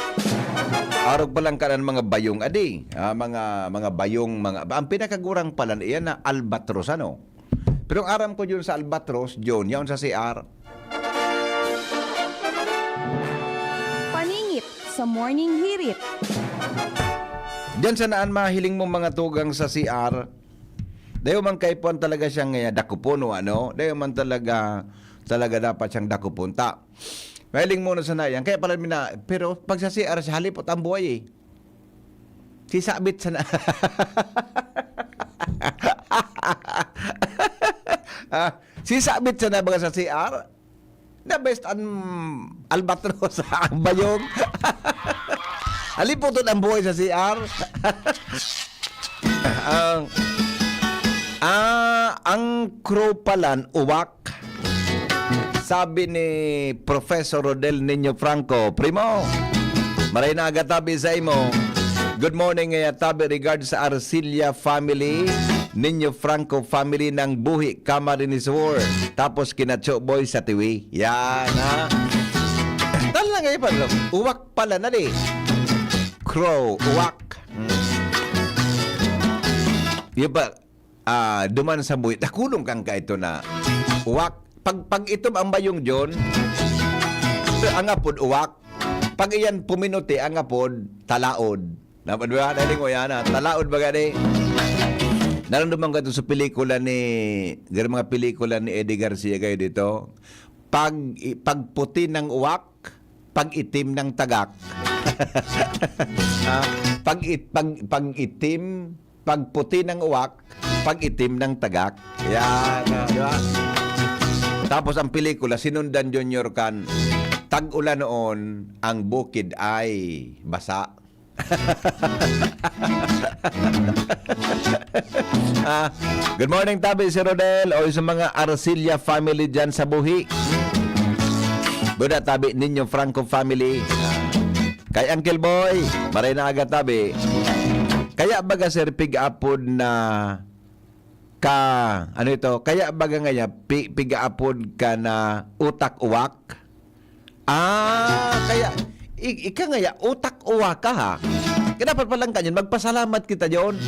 Arog pa lang kanan mga bayong, adi. Ah, mga, mga bayong, mga, ang pinakagurang palan, iyan na albatros, ano? Pero ang aram ko yun sa albatros, John, yaon sa C R. Paningit sa Morning Hirit. Diyan sa naan mahiling mo mga tugang sa C R, dayo man kaipuhan talaga siyang eh, dakupon o ano, dayo man talaga, talaga dapat siyang dakupon. Ta, mahiling mo na sana yan. Kaya pala mina, pero pag sa C R, sa halipot ang buhay eh. Sisabit sana. Ah, sisabit sana baga sa C R. The best an albatros ang bayong. Haliputon ang buhay sa C R. Ang ah, ang crow palan uwak. Sabi ni Professor Rodel Niño Franco, "Primo, maray na aga tabi sa imo. Good morning, ngaya tabi regards sa Arcilla family, Niño Franco family ng Buhi, Camarines Sur. Tapos kina Cho Boy sa Tiwi." Yan, ha? Tal na ngayon pa, no? Uwak pala na di. Crow, uwak. Hmm. Yung pa, ah, duman sa buhit, nakulong kang kaito na uwak. Pag, pag itom ang bayong John, ang apod uwak. Pag iyan puminuti, ang apod talaod. Dapat ba? Daling mo yan, ha? Talaod ba gani? Naramdaman ka ito sa pelikula ni, gani mga pelikula ni Eddie Garcia kayo dito. Pag, i- pagputi ng uwak, pag-itim ng tagak. Ah, pag, it, pag, pag-itim, pagputi ng uwak, pag-itim ng tagak. Yan, ah, di ba? Tapos ang pelikula, sinundan Junior kan, tag-ulan noon, ang bukid ay basa. Ah, good morning, tabi si Rodel. O sa mga Arcilla family dyan sa Buhi. Buda tabi ninyo, Franco family. Kay Uncle Boy, maray na aga tabi. Kaya baga, sir, pig-apod na ka, ano ito? Kaya baga ngaya, pi, pig-apod ka na utak-uwak? Ah, kaya, i, ika ngaya, utak-uwak ka ha? Kaya dapat palang kanyan, magpasalamat kita, John.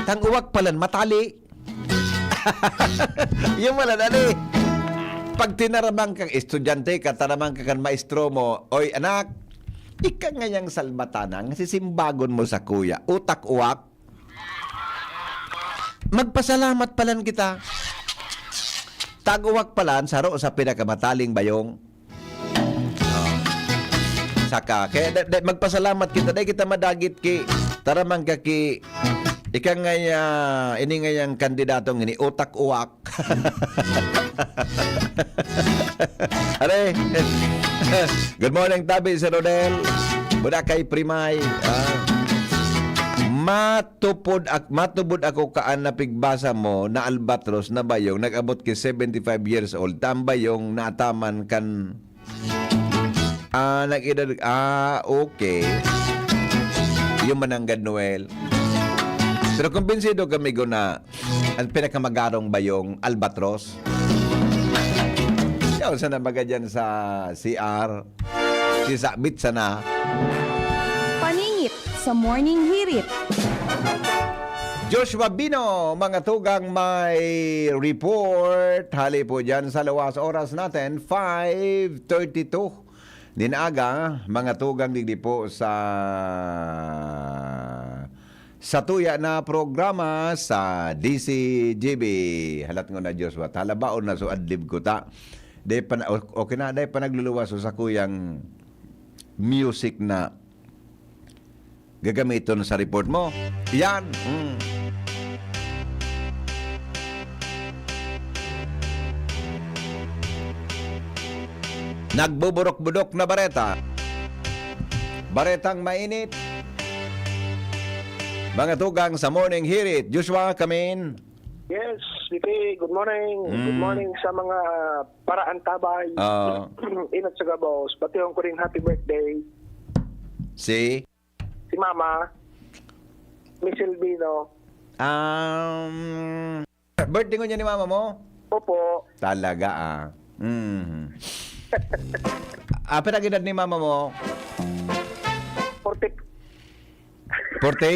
Tang uwak palan, matali. Yung wala, dali. Pag tinaraman kang estudyante ka, taraman ka kan maestro mo, "Oy, anak, ika ngayang salbatana, nga sisimbagon mo sa kuya, utak-uwak." Magpasalamat palan kita. Tag-uwak palan, saro sa pinakamataling bayong. Saka, kaya da, da, magpasalamat kita. Dahil kita madagit ki, taraman ka ki, ika ngaya, ini ngayang kandidatong ini, utak-uwak. Are, good morning, tabi si Rodel. Buda kay Primay. Ah. Matupod ak-, matubod ako kaan na pigbasa mo na albatros na bayong nag-abot ki seventy-five years old. Tambayong naataman kan, ah, nag-edad, ah, okay. Yung mananggad Noel. Pero kumbinsido kami ko na ang pinakamagarong bayong albatros. Yaw, sana baga dyan sa C R. Sisabit sana. Paningit sa Morning Hirit. Joshua Bino, mga tugang, may report. Hali po dyan sa luwas. Oras natin, five thirty-two. Nin aga, mga tugang, digdi po sa sa tuya na programa sa D C G B. Halat ngo na, Joshua. Talabaon na so adlib ko ta. Day pa na, o- okay na, day pa nagluluwas so sa kuyang music na gagamiton sa report mo. Yan. Mm. Nagbuburok-budok na bareta. Baretang mainit. Mga tugang sa Morning Hirit, Joshua Kamin. Yes, P P, good morning. Good Mm. morning sa mga paraantabay. Oo. Inot sa gabos. Batihon ko rin happy birthday. Si? Si Mama. Miss Elvino. Um, birthday ngunyan ni mama mo? Opo. Talaga, ah. Mm. Ah, pira ang edad ni mama mo? Forty. Forty?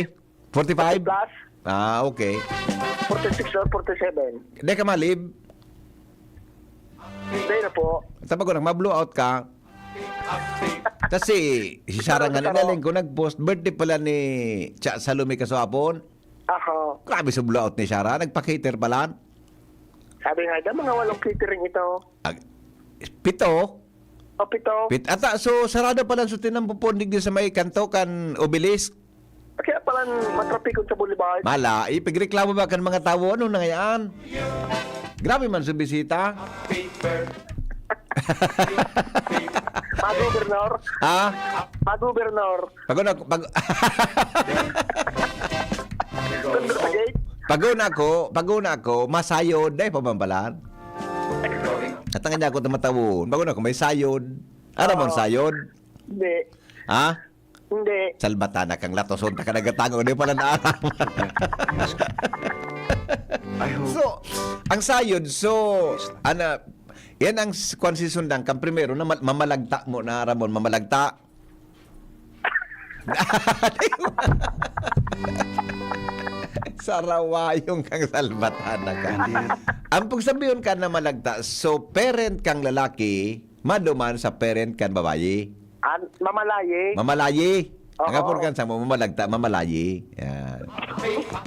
Forty-five? Plus. Ah, okay. Forty-six or forty-seven. Di ka malib? Hindi na po. Sa pag-unang ma-blow out ka. Kasi si Sarah nga Sarah. Nanaling ko nag-post, birthday pala ni Cha Salome Kasuapon. Aha. Grabe sa blow out ni Sarah. Nagpa-cater pala. Sabi nga, "Da, mga walong catering ito." Ag-, pito? O, pito. Pit-, ata, so, sarado pala ang sutin ng pupundig din sa may kanto kan Obelisk. Kaya pala matrapikon sa boulevard. Mala, ipigreklamo ba kan mga tawo? Ano na ngayaan? Grabe man sa bisita. Pa-gobernador. Ha? Pa-gobernador. Pag-una ko, pag-, Sundot sa gate. Pag-una ko, pag-una ko, masayod, dai pa man balan. At ang kanya ako tumatawon. Pag-una ko, may sayod. Aram mo ang Oo. Sayod? Hindi. Ha? Hindi. Salbatan na kang latoson, ta ka nagatago, di pala naaram. I hope. So, ang sayod, so, ana, yan ang s-, kwan si sundang, kang primero na mal-, mamalagta mo, na aram mo, mamalagta. Sarawayong kang salbatan na ka. Hindi. Ang pagsabihon ka na malagta, so, parent kang lalaki, maduman sa parent kan babayi. An-, mamalayi. Mamalayi. Ang Oo. Apod kan sa mo, mamalagta, mamalayi. Yan.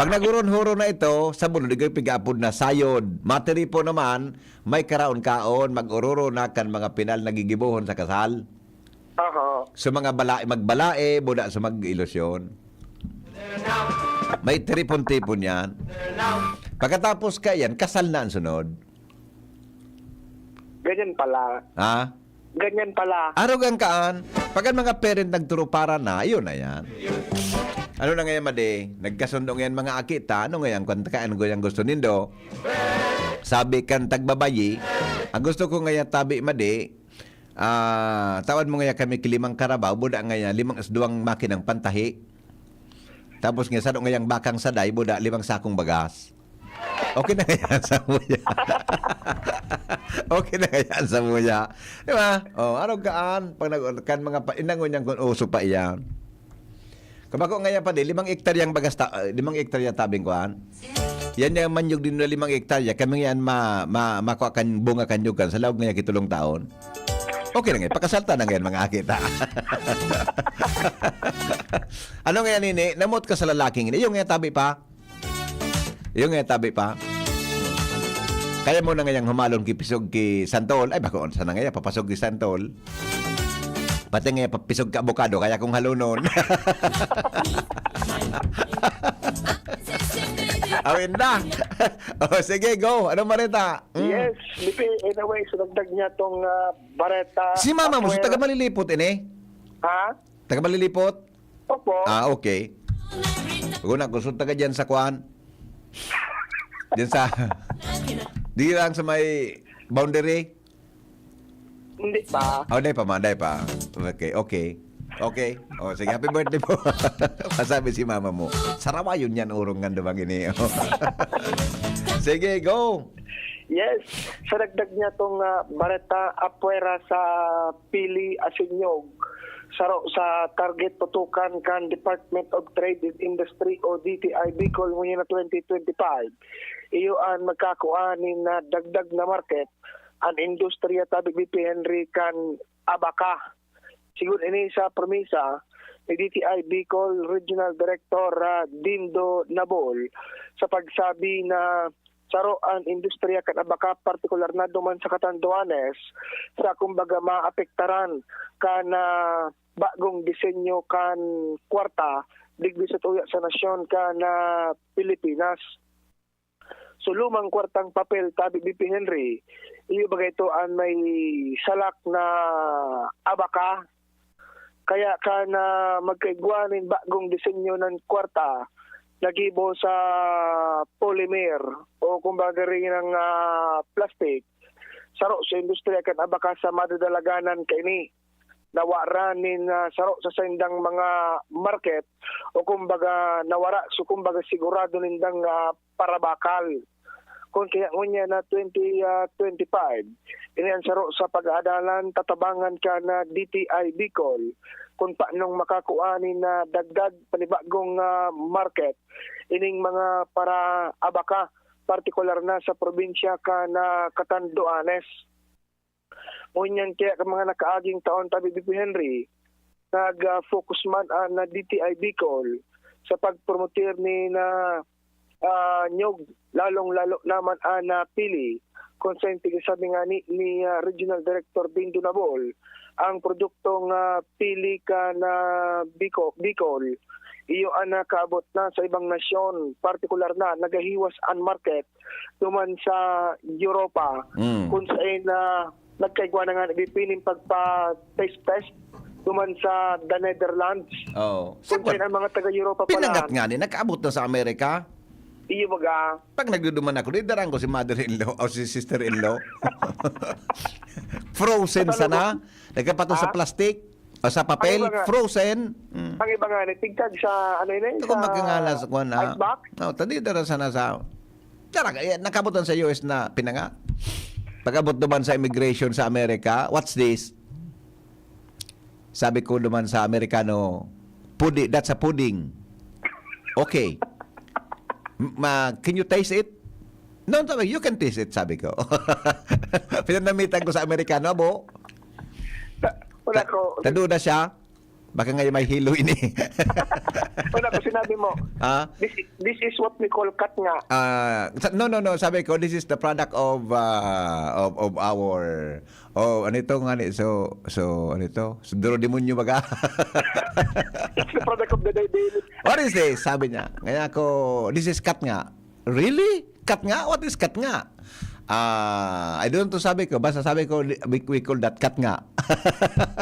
Pag naghuron-huron na ito, sa bulod, igay pigaapod na sayod. Matiripo naman, may karaon-kaon, mag-ororo na kan mga pinal na gigibohon sa kasal. Aha. Sa mga bala-, magbalae, buda sa mag-ilusyon. May tripon-tipon yan. Pagkatapos ka yan, kasal na ang sunod. Ganyan pala. Ha? Ganyan pala. Arog ang kaan. Pag ang mga parent nagturupara na, ayun na yan. Ano na ngayon, madi? Nagkasundo ngayon mga aki ta. Ano ngayon? Kung kaan ko yung gusto nindo? Sabi kan tagbabayi, ang gusto ko ngayon tabi, madi, ah, tawad mo ngayon kami kilimang karabaw, buda ngayon, limang duwang makinang pantahi. Tapos nga, saro ngayang bakang saday, buda, limang sakong bagas. Okay na kaya sa muya? Okay na kaya sa muya? Di ba? Oh, araw kaan, pag nag-, kan mga pa-, inangon niyang kun uso pa iyan. Kabako nga yan pa di, limang ektaryang bagas ta-, ah, limang ektarya tabing kuan. Yan yung manyog din na limang ektarya. Kami nga yan ma-, ma-, makuha kan bunga kan yugan sa laog nga kitulong taon. Okay na nga, pakasalta na nga yan, mga akita. Ano nga yan, ini? Namot ka sa lalaking ini. Yung nga tabi pa. Yung nga tabi pa. Kaya mo na ngayang humalon ki pisog ki Santol. Ay, bako, saan na ngaya? Papasog ki Santol. Pati nga papisog ka abokado, kaya kong halunon. Awin na. Oh, sige, go. Anong bareta? Mm. Yes, Lipi, anyway, so dagdag niya tong, ah, bareta. Si mama mo, so Afuera. Taga Malilipot, ini? Ha? Taga Malilipot? Opo. Ah, okay. Pag una, gusto taga dyan sa kwan. Dyan sa, di lang sa may boundary. Hindi pa. Oh, dai pa, ma, dai pa. Okay, okay. Okay. Oh, sige, happy birthday po. Masabi si mama mo. Sarawayon yan, urong nga dumang ini. Sige, go. Yes, sa dagdag niya tong, ah, bareta, apwera sa Pili Asinyog, saro sa target tutukan kan Department of Trade and Industry o D T I Bicol ngunyan na twenty twenty-five. Iyo an magkakua nin, ah, dagdag na market, an industriya tabi, B P Henry, kan abaka. Sigun ini sa promisa ni D T I Bicol Regional Director, ah, Dindo Nabol, sa pagsabi na saro an industriya kan abaka, partikular na duman sa Catanduanes, sa kumbaga maapektaran kan, ah, bagong disenyo kan kwarta digdi sa tuya sa nasyon kan, ah, Pilipinas. So, lumang kwartang papel, tabi B P Henry, iyo baga ito an may salak na abaka. Kaya kan magkaigwa nin bagong disenyo ng kwarta, nagibo sa polymer o kumbaga rin ng ah, plastic, saro sa industriya kan abaka sa madadalaganan kaini. Nawaran nin ah, saro sa saindang mga market o kumbaga nawara, so kumbaga sigurado nindang ah, parabakal. Kun kaya ngunyan na twenty, ah, twenty-five, ini an saro sa pag-aadalan tatabangan kan D T I Bicol kun paanong makakua nin ah, dagdag panibagong ah, market ining mga para-abaka, partikular na sa probinsya kan ah, Catanduanes. Ngunyan kaya kan mga nakaaging taon, tabi B P Henry, nag-focus man an D T I Bicol sa pagpromotir nin ah, niyog, lalong-lalo na man an ah, pili. Kung sa intiga sabi nga ni, ni ah, Regional Director Bindo Nabol, ang produktong ah, pili kan ah, Bico-, Bicol, iyo an nakaabot na sa ibang nasyon, partikular na nagahiwas an market duman sa Europa, Mm. kung saen na nagkaigwa na nga ni B P nin pagpa-taste test duman sa the Netherlands. Oh. Kung Sa saen ang mga taga-Europa pala, Pinangat nga ni, nakaabot na sa Amerika. Iyo baga. Pag nagduduman ako, didaran ko si mother-in-law o si sister-in-law. Frozen Sa sana. Nagkapato sa Ha? plastic o sa papel. Ang iba nga, Frozen. Mm. ang iba nga, ni tigkag sa, ano yun eh, Ito kung sa magkangala sa kuwan, ah. ice box. No, tadi dara sana sa Tara, eh, nakabutan sa U S na pinanga. Pag-abot naman sa immigration sa Amerika, "What's this?" Sabi ko naman sa Amerikano, "Pudi-, that's a pudding." "Okay. M-, ma-, can you taste it?" "No," sabi, "you can taste it," sabi ko. Pinanamitan ko sa Amerikano, abo. Wala Ta-, ko. Taduda siya. Baka ngayon may hilo ini. Wala ko sinabi mo. Ah? This, this is what we call kat nga. Ah, sa-, no, no, no. Sabi ko, this is the product of, ah, of, of our, oh, ano ito nga ni? So, so, ano ito? So, duro demonyo baga. It's the product of the diabetes. "What is this?" Sabi niya. Ngayon ako, "This is kat nga." "Really? Kat nga? What is kat nga?" "Ah, I don't know," sabi ko. Basta sabi ko, "We, we call that kat nga."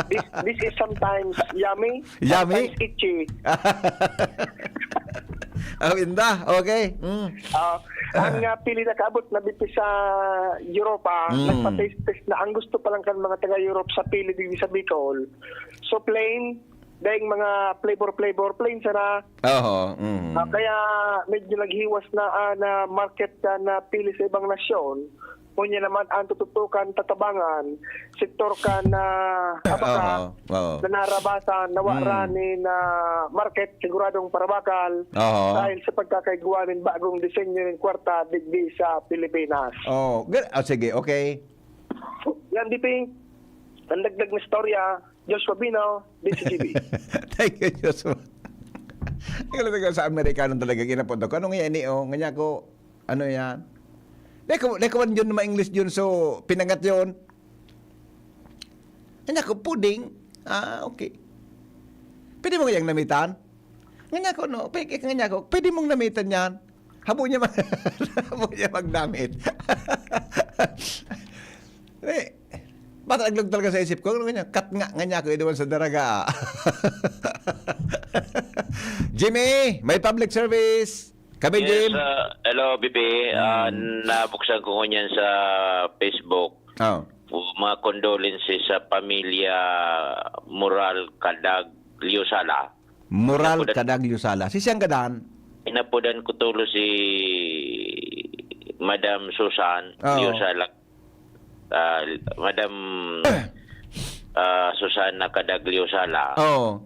This, this is sometimes yummy, Yummy? sometimes itchy. Oh, inda. Okay. Mm. Ah, ang ah, pili na kaabot na dito sa Europa, Mm. nagpa-taste test na. Ang gusto pa lang kan mga taga-Europe sa pili din sa Bicol. So plain, daing mga flavor-flavor, plain sana. Oho, mm. Ah, kaya medyo naghiwas na, ah, na market ka na pili sa ibang nasyon. Ngunyan naman ang tututukan, tatabangan, sektor ka na abaka, Oho, oo. na narabasan, nawaran Mm. ni na market, siguradong parabakal, Oho. dahil sa pagkakaigwa nin bagong disenyo nin kwarta digdi sa Pilipinas. Oh, ga-, oh, sige, okay. Yan, D P. Ang dagdag na istorya, Joshua Bino, D C G B. Thank you, Joshua. Ang galing ko sa Amerikano talaga, ginapot ako. Ano nga yan, eh, oh? Nga niya ako, ano yan? Dahil ko, dahil ko man yun naman English yun, so, pinangat yun. Nga niya ako, pudding. Ah, okay. Pwede mo kayang namitan? Nga niya ako, no? Pwede, nga niya ako, pwede mong namitan yan. Habo niya mag-, habo niya magdamit. Eh, mataglag talaga sa isip ko. Ano nga niya? Kat nga, nga niya ako inuwan sa daraga. Jimmy, may public service. Kami, Yes, Jim. ah, hello, B P. Ah, Hmm. nabuksan ko ngunyan sa Facebook. Oh. Mga condolences sa pamilya Moral Kadag Liosala. Moral Inapodan Kadag Liosala. Si siyang gadan? Inapodan ko tulo si Madam Susan Oo. Liosala. Ah, Madam, ah, Susana Kadag Liosala. Oo.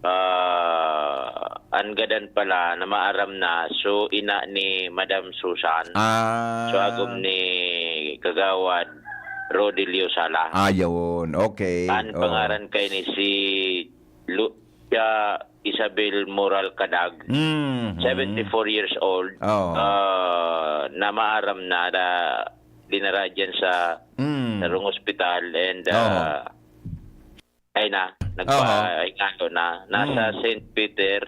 Ah, ang gadan pala na maaram na, so ina ni Madam Susan. Ah. So agom ni Kagawad Rodilio Sala. Ah, yun. Okay. Ang Oo. pangaran kay ni si Lu-, siya Isabel Moral Kadag, Mm, mm. seventy-four years old, Oo. ah, na maaram na, na dinara dyan sa, Mm. sa Rung Hospital and, Oo. ah, ay na, Oho. nagpa-, ay, ano na, nasa Mm. Saint Peter,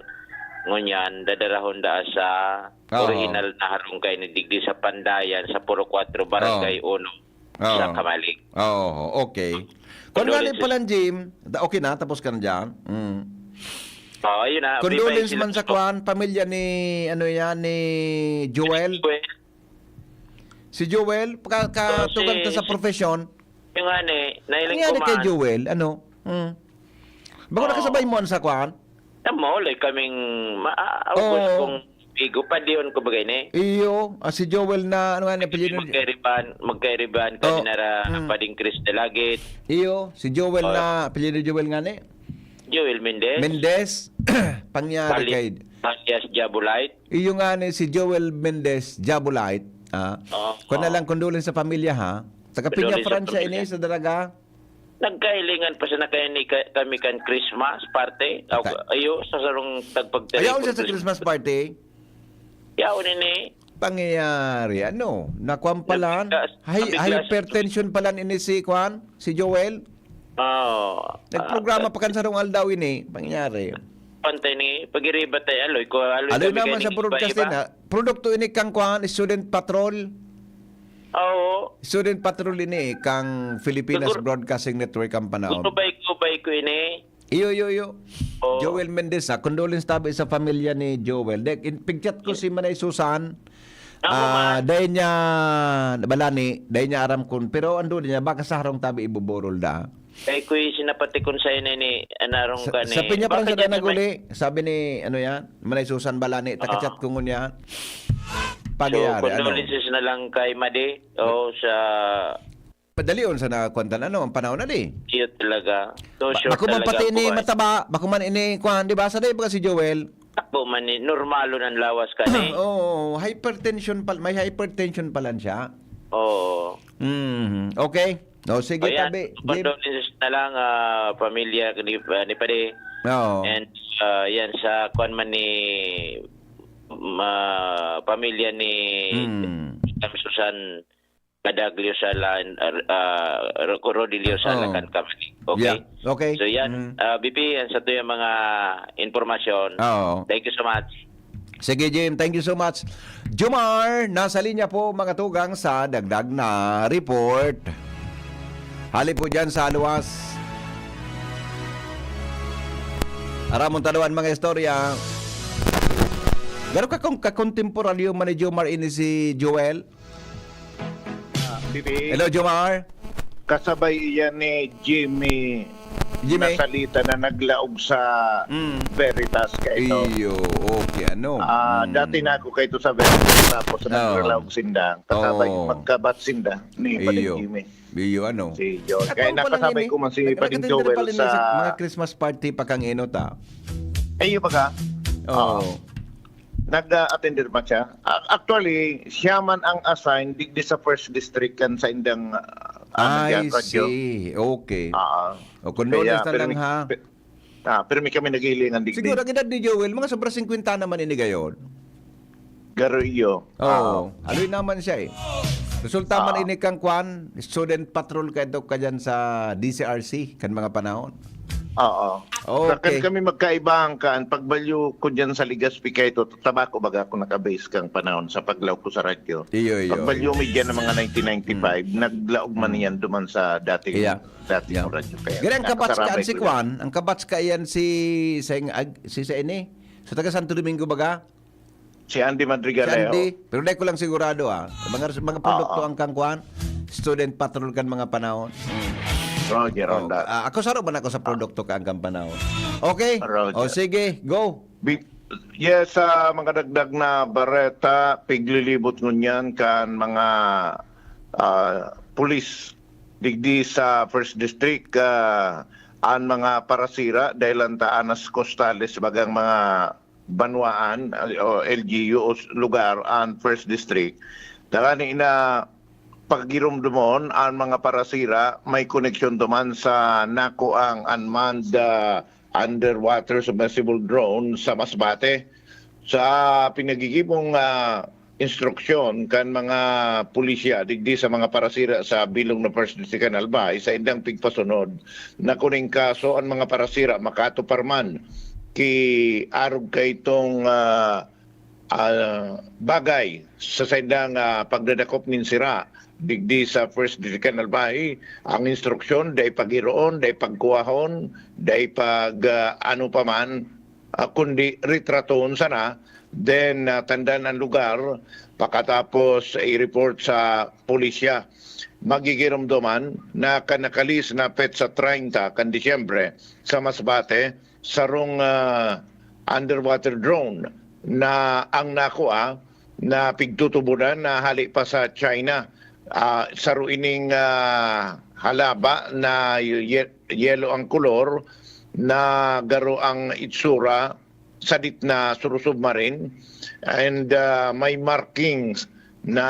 ngunyan, dadarahon daa sa Oo. orihinal na harong kaini digdi sa Pandayan, sa Purok Kwatro, Barangay Oo. Uno, Oo. sa Camalig. Oo, okay. Kung nga ni Condolences. Palang Jim, da-, okay na, tapos ka na dyan. Mm. Oo, yun na. Condolence Bye-bye sila man sa po. Kwan, pamilya ni, ano yan, ni Joel? Joel. Si Joel, ka, Oo, katugang si, ta sa si profesyon. Yung nga ni, nahiling Ang ko nga ni kay man. Joel, ano? Mm. Bako Oo. nakasabay mo sa kwan? Tamo, like kaming ma-, ah, August Oo. kung Igo, padion ko bagay ni. Iyo, ah, si Joel na, ano nga ni, Kasi apelyido niya? magkairiban, magkairiban, Oh, kanina ra, mm. Pading Chris Dalagit. Iyo, si Joel Oh. na, apelyido Joel nga ni? Joel Mendez. Mendez, pangyari Kali-, kay alias Jabolite. Iyo nga ni, si Joel Mendez, Jabolite. Ah, Oo. kung na Oo. lang, condolence sa pamilya, ha? Taga Condolence Peñafrancia sa pamilya. ini, sa Daraga. Nagkahilingan pa sana kaini ka-, kami kan Christmas party. Aw, Ka- ayo, sa sarong tagpagtalikod Ayaw siya sa Christmas. Christmas party? Yaon ini. Pangyayari, ano? Nakuan pala? Nabigla-, Hi-, nabigla si hypertension pala ini si Kwan? Si Joel? Oo. Nagprograma Ah, pa kan sarong aldaw ini. Pangyayari. Pantay ni, pag-iriba tayo, Aloy. Ko, Aloy Aloy kami naman kayo sa ni broadcasting, iba-iba. Ha? Produkto ini kang Kwan, Student Patrol. Oo. Student Patrol ini, kang Filipinas Siguro, Broadcasting Network ang panahon. Siguro bay ko, bay ko ini. Iyo, iyo, iyo. Oo. Joel Mendez, ha? Condolence tabi sa pamilya ni Joel. Dek, in, pigchat ko si Manay Susan. Ako Ah, man. Dahil niya, balani, dahil niya aram kun, pero ando niya, baka sa harong tabi ibuborol da. Kay kuy sinapatikon sa ini ni, anarong Sa, ka ni, sa Peñafrancia baka na dyan sa may naguli, sabi ni, ano yan, Manay Susan Balani, Oo. takachat ko ngunyan. So, Pangyayari, ano? condolences na lang kay Madi, o sa Padalion sa nakuwantan, ano, ang panahon na di. Iyo talaga. So, Ba-, sure bako man talaga pati ini buhay. Mataba, bako man ini, kwan, di ba? Sa day pa si Joel. Takbo man ni, normalo ng lawas ka ni. Oo, hypertension pal-, may hypertension pala siya. Oo. Mhm. Okay. O, sige, O, yan. tabi. Jim. Condolences na lang, ah, pamilya ni, ah, ni Padi. Oo. And, ah, yan sa kwan man ni, ma-, pamilya ni Hmm. Ma'am Susan Cadaglio Sala, ah, Ro-, Rodilio Sala Oo. kan Kamali. Okay? Yeah. Okay. So, yan. Mm. Ah, B P, yan sa tuyang mga impormasyon. Oo. Thank you so much. Sige, Jim. Thank you so much. Jomar, nasa linya po, mga tugang, sa dagdag na report. Hali po dyan sa luwas. Aramon tadawan mga istorya. Garo ka kung kakontemporaryo man ni Jomar ini si Joel? Ah, B P. Hello, Jomar. Kasabay iyan ni Jimmy Jimmy. Nasalita na naglaog sa Mm. Veritas kayo. Iyo, okay, ano? Ah, Mm. dati na ako kayo sa Veritas, tapos Oo. naglaog sinda. Kasabay Oo. yung pagkabat sinda ni Padre Iyo. Jimmy. Iyo, ano? Si John. At Kaya ang pala nakasabay nini, ko man si nag-, Padre nag-attend Joel pala ni sa sa mga Christmas party pa kang Enot, ah. Iyo, baga? Oo. Oo. Nag-a-attend din pa siya. A-, actually, siya man ang assign digdi sa first district kan sa indang, ah, ano, I diyan, radyo. see. Okay. Ah, ah. O, condolence Kaya, na lang, pirmi-, ha? pi-, ah, pirmi kami naghihilingan digdi. Siguro, ang edad ni Joel, mga sobra singkwenta naman ini gayon. Garo iyo. Oo. Ah. Aloy naman siya, eh. Resulta man Ah. ini kang kwan, student patrol ka ito ka dyan sa D C R C, kan mga panahon. Oo. Okay. Sa kan kami magkaibahan kan, pagbalyo ko dyan sa Legazpi kay to, tabako baga ako naka-base kang panahon sa paglaw ko sa radyo. Iyo, iyo. Pagbalyo mi dyan ng mga nineteen ninety-five, Hmm. naglaog man Hmm. yan duman sa dating, Yeah. dating Yeah. radyo. Kaya Gari ang kabatch ka, nakasarabay si ko yan. Kwan, ang kabatch ka yan si, sa, ag-, si sa ini. So, taga Santo Domingo baga? Si Andy Madrigaleo. Si Andy, pero dai ko lang sigurado, ah. Mga, mga produkto Oo. ang kang kwan, student patrol kan mga panahon. Mm. Roger, Oh, Ronda. ah, ako saro man ako sa produkto ka ang kang panahon. Okay? Roger. O, sige, go. Bi-, yes, sa mga dagdag na bareta, piglilibot ngunyan kan mga, ah, pulis digdi sa First District, ah, an mga parasira dahil ang taan nas costales bagang mga banwaan, ah, o L G U o s-, lugar, an First District. Dagani na pagirumdomon an mga parasira may koneksyon duman sa nakuang unmanned, ah, underwater submersible drone sa Masbate. Sa pinagigibong, ah, instruksyon kan mga pulisya digdi sa mga parasira sa bilog na First District kan Albay, sa indang pigpasunod na kuning kaso, an mga parasira makatupar man ki arog kaitong, ah, ah, bagay sa saindang, ah, pagdadakop nin sira digdi sa First District kan Albay, ang instruksyon, dai paghiroon, dai pagkuwahon, dai pag, ah, ano pa man, ah, kundi retratoon sana, then, ah, tandan an lugar, pakatapos i-report sa pulisya. Magigiromdoman na kan nakalihis na petsa treinta kan Disyembre sa Masbate, sarong, ah, underwater drone na ang nakua na pigtutubodan na hale pa sa China. Ah, saro ining, ah, halaba na ye-, yellow ang kolor, na garo ang itsura, sadit na suro-submarine, and, ah, may markings na,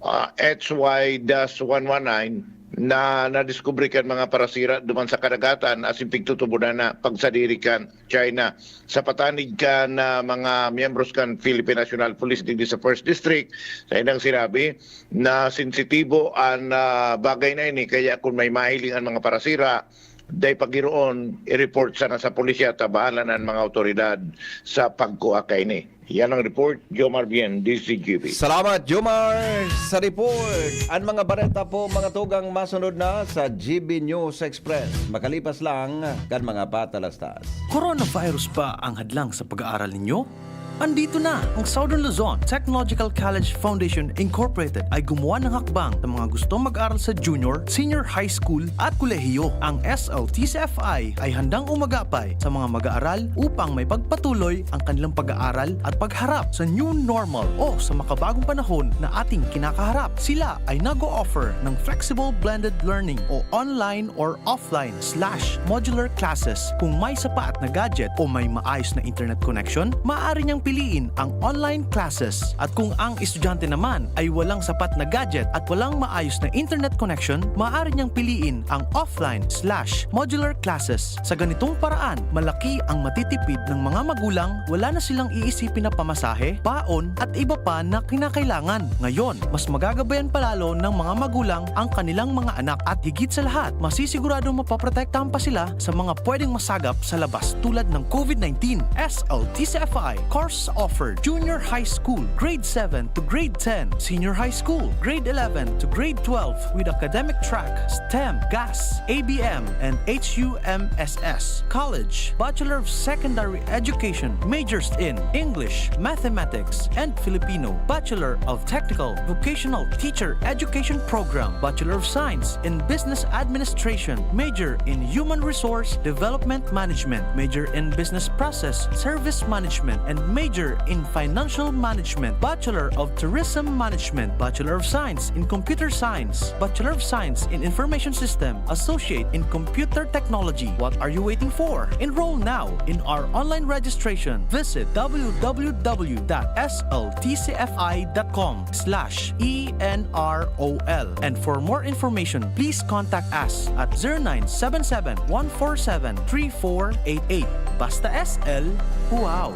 ah, H Y dash one one nine na nadiskubre kan mga parasira duman sa kadagatan asin pigtutubodan na pagsadiri kan China. Sa patanid kan, ah, mga miyembros kan Philippine National Police digdi sa First District, saindang sinabi na sensitibo an, ah, bagay na ini, kaya kun may mahiling an mga parasira, dai paghiroon, i-report sana sa pulisya ta bahala na an mga awtoridad sa pagkua kaini. Yan ang report, Jomar Bien, D Z G B. Salamat, Jomar, sa report. An mga bareta po, mga tugang, masunod na sa G B News Express. Makalipas lang kan mga patalastas. Coronavirus ba ang hadlang sa pag-aaral ninyo? Andito na! Ang Southern Luzon Technological College Foundation Incorporated ay gumawa ng hakbang sa mga gustong mag-aral sa junior, senior high school at kolehiyo. Ang S L T C F I ay handang umagapay sa mga mag-aaral upang maipagpatuloy ang kanilang pag-aaral at pagharap sa new normal o sa makabagong panahon na ating kinakaharap. Sila ay nag-o-offer ng flexible blended learning o online or offline slash modular classes. Kung may sapat na gadget o may maayos na internet connection, maaari niyang piliin ang online classes. At kung ang estudyante naman ay walang sapat na gadget at walang maayos na internet connection, maaari niyang piliin ang offline slash modular classes. Sa ganitong paraan, malaki ang matitipid ng mga magulang, wala na silang iisipin na pamasahe, baon, at iba pa na kinakailangan. Ngayon, mas magagabayan pa lalo ng mga magulang ang kanilang mga anak at higit sa lahat, masisiguradong mapoprotektahan pa sila sa mga pwedeng masagap sa labas tulad ng COVID nineteen. S L T C F I course offered: Junior High School, Grade seven to Grade ten, Senior High School, Grade eleven to Grade twelve with academic track, STEM, GAS, A B M, and H U M S S. College, Bachelor of Secondary Education, majors in English, Mathematics, and Filipino, Bachelor of Technical Vocational Teacher Education Program, Bachelor of Science in Business Administration, major in Human Resource Development Management, major in Business Process Service Management, and major in Financial Management, Bachelor of Tourism Management, Bachelor of Science in Computer Science, Bachelor of Science in Information System, Associate in Computer Technology. What are you waiting for? Enroll now in our online registration. Visit w w w dot s l t c f i dot com slash e n r o l. And for more information, please contact us at zero nine seven seven, one four seven, three four eight eight. Basta S L, wow!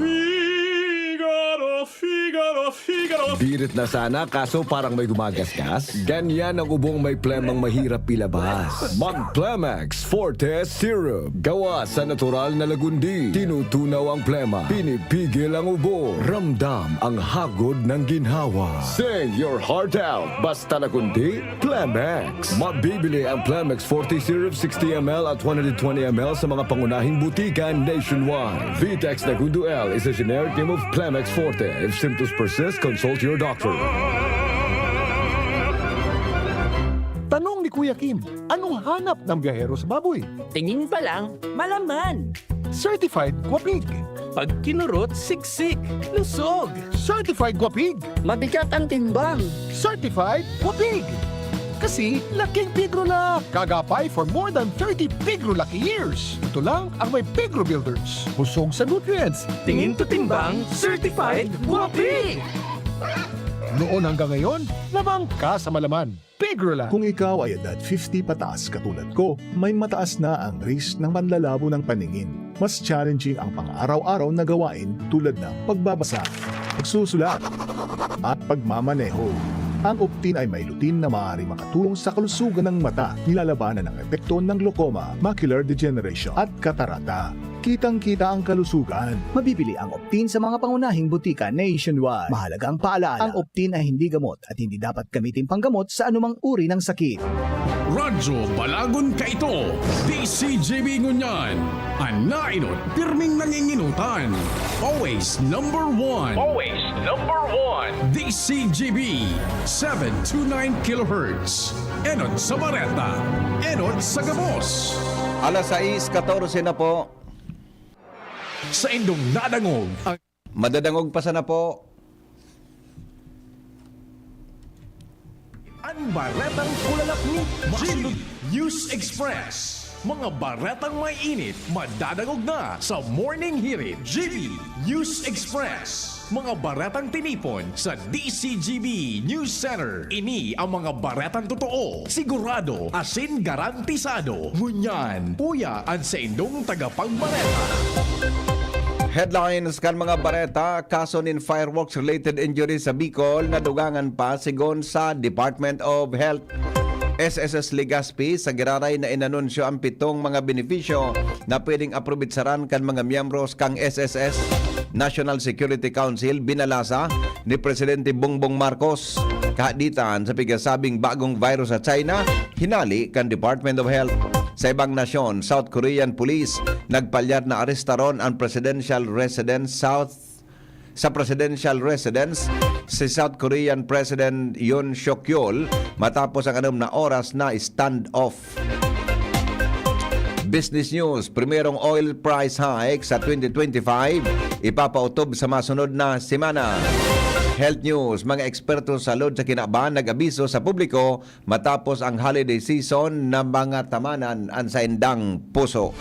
Figaro, Figaro, Figaro. Birit na sana, kaso parang may gumagasgas. Ganyan ang ubong may plemang mahirap ilabas. Mag Plemex Forte Syrup. Gawa sa natural na lagundi. Tinutunaw ang plema. Pinipigil ang ubo. Ramdam ang hagod ng ginhawa. Sing your heart out. Basta lagundi, Plemex. Mabibili ang Plemex Forte Syrup sixty M L at one hundred twenty M L sa mga pangunahing butika nationwide. Vitex Nagundo L is a generic name of Plemex Forte. If symptoms persist, consult your doctor. Tanong ni Kuya Kim, anong hanap ng biyahero sa baboy? Tingin pa lang, malaman. Certified Guapig. Pag kinurot, siksik, lusog. Certified Guapig. Mabigat ang timbang. Certified Guapig. Kasi laking Pigrolak. Kagapay for more than thirty Pigrolak years. Ito lang ang may Pigro Builders. Busog sa nutrients. Tingin to timbang, certified Guapig. Noon hanggang ngayon, lamang ka sa malaman. Pigrolak. Kung ikaw ay edad fifty pataas katulad ko, may mataas na ang risk ng panlalabo ng paningin. Mas challenging ang pang-araw-araw na gawain tulad ng pagbabasa, pagsusulat, at pagmamaneho. Ang Optin ay may lutein na maaaring makatulong sa kalusugan ng mata, nilalabanan ang epekto ng glaucoma, macular degeneration, at katarata. Kitang-kita ang kalusugan. Mabibili ang Optin sa mga pangunahing butika nationwide. Mahalagang paalala, ang Optin ay hindi gamot at hindi dapat gamitin panggamot sa anumang uri ng sakit. Radyo Balagon kaito, D C G B ngunyan. An nainot, pirming nanginginutan. Always number one. Always number one. D C G B, seven two nine kilohertz. Enot sa Bareta, enot sa gabos. Alas sais katorse na po. Saindong nadangog ang Madadangog pa sana po. An baretang kulalap ni Masunod News Express. Mga baretang may init, madadangog na sa Morning Hirit. G B News Express. Mga baretang tinipon sa D C G B News Center. Ini ang mga baretang totoo, sigurado, asin garantisado. Ngunyan, uya an saindong tagapagbareta. Headlines kan mga bareta: kaso nin fireworks-related injury sa Bicol nadugangan pa, sigon sa Department of Health. S S S Legazpi sa giraray na inanunsyo ang pitong mga benepisyo na pwedeng aprobetsaran kan mga miyembros kan S S S. National Security Council binalasa ni Presidente Bongbong Marcos. Kahaditan sa pigasabing bagong virus sa China, hinali kan Department of Health. Sa ibang nasyon, South Korean police nagpalyar na arestaron ang presidential residence South sa presidential residence si South Korean President Yoon Suk Yeol matapos ang anom na oras na standoff. Business News: primerong oil price hike sa twenty twenty-five, ipapautob sa masunod na semana. Health News: mga eksperto sa salud sa kinaban nag-abiso sa publiko matapos ang holiday season na mga tamanan an saindang puso.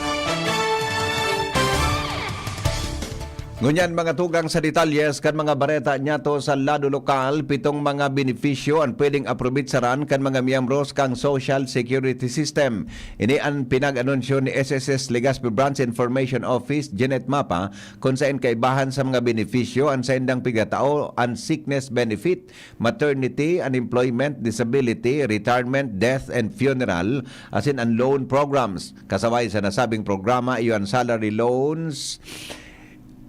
Ngunyan, mga tugang sa detalyes kan mga bareta niyato sa lado lokal, pitong mga benepisyo an pwedeng aprobetsaran kan mga miyembros kan Social Security System. Ini an pinag-anunsyo ni S S S Legazpi Branch Information Office, Jeanette Mapa, kun saen kaibahan sa mga benepisyo an saindang pigatao, an sickness benefit, maternity, unemployment, disability, retirement, death and funeral, asin an loan programs. Kasabay sa nasabing programa, iyo an salary loans,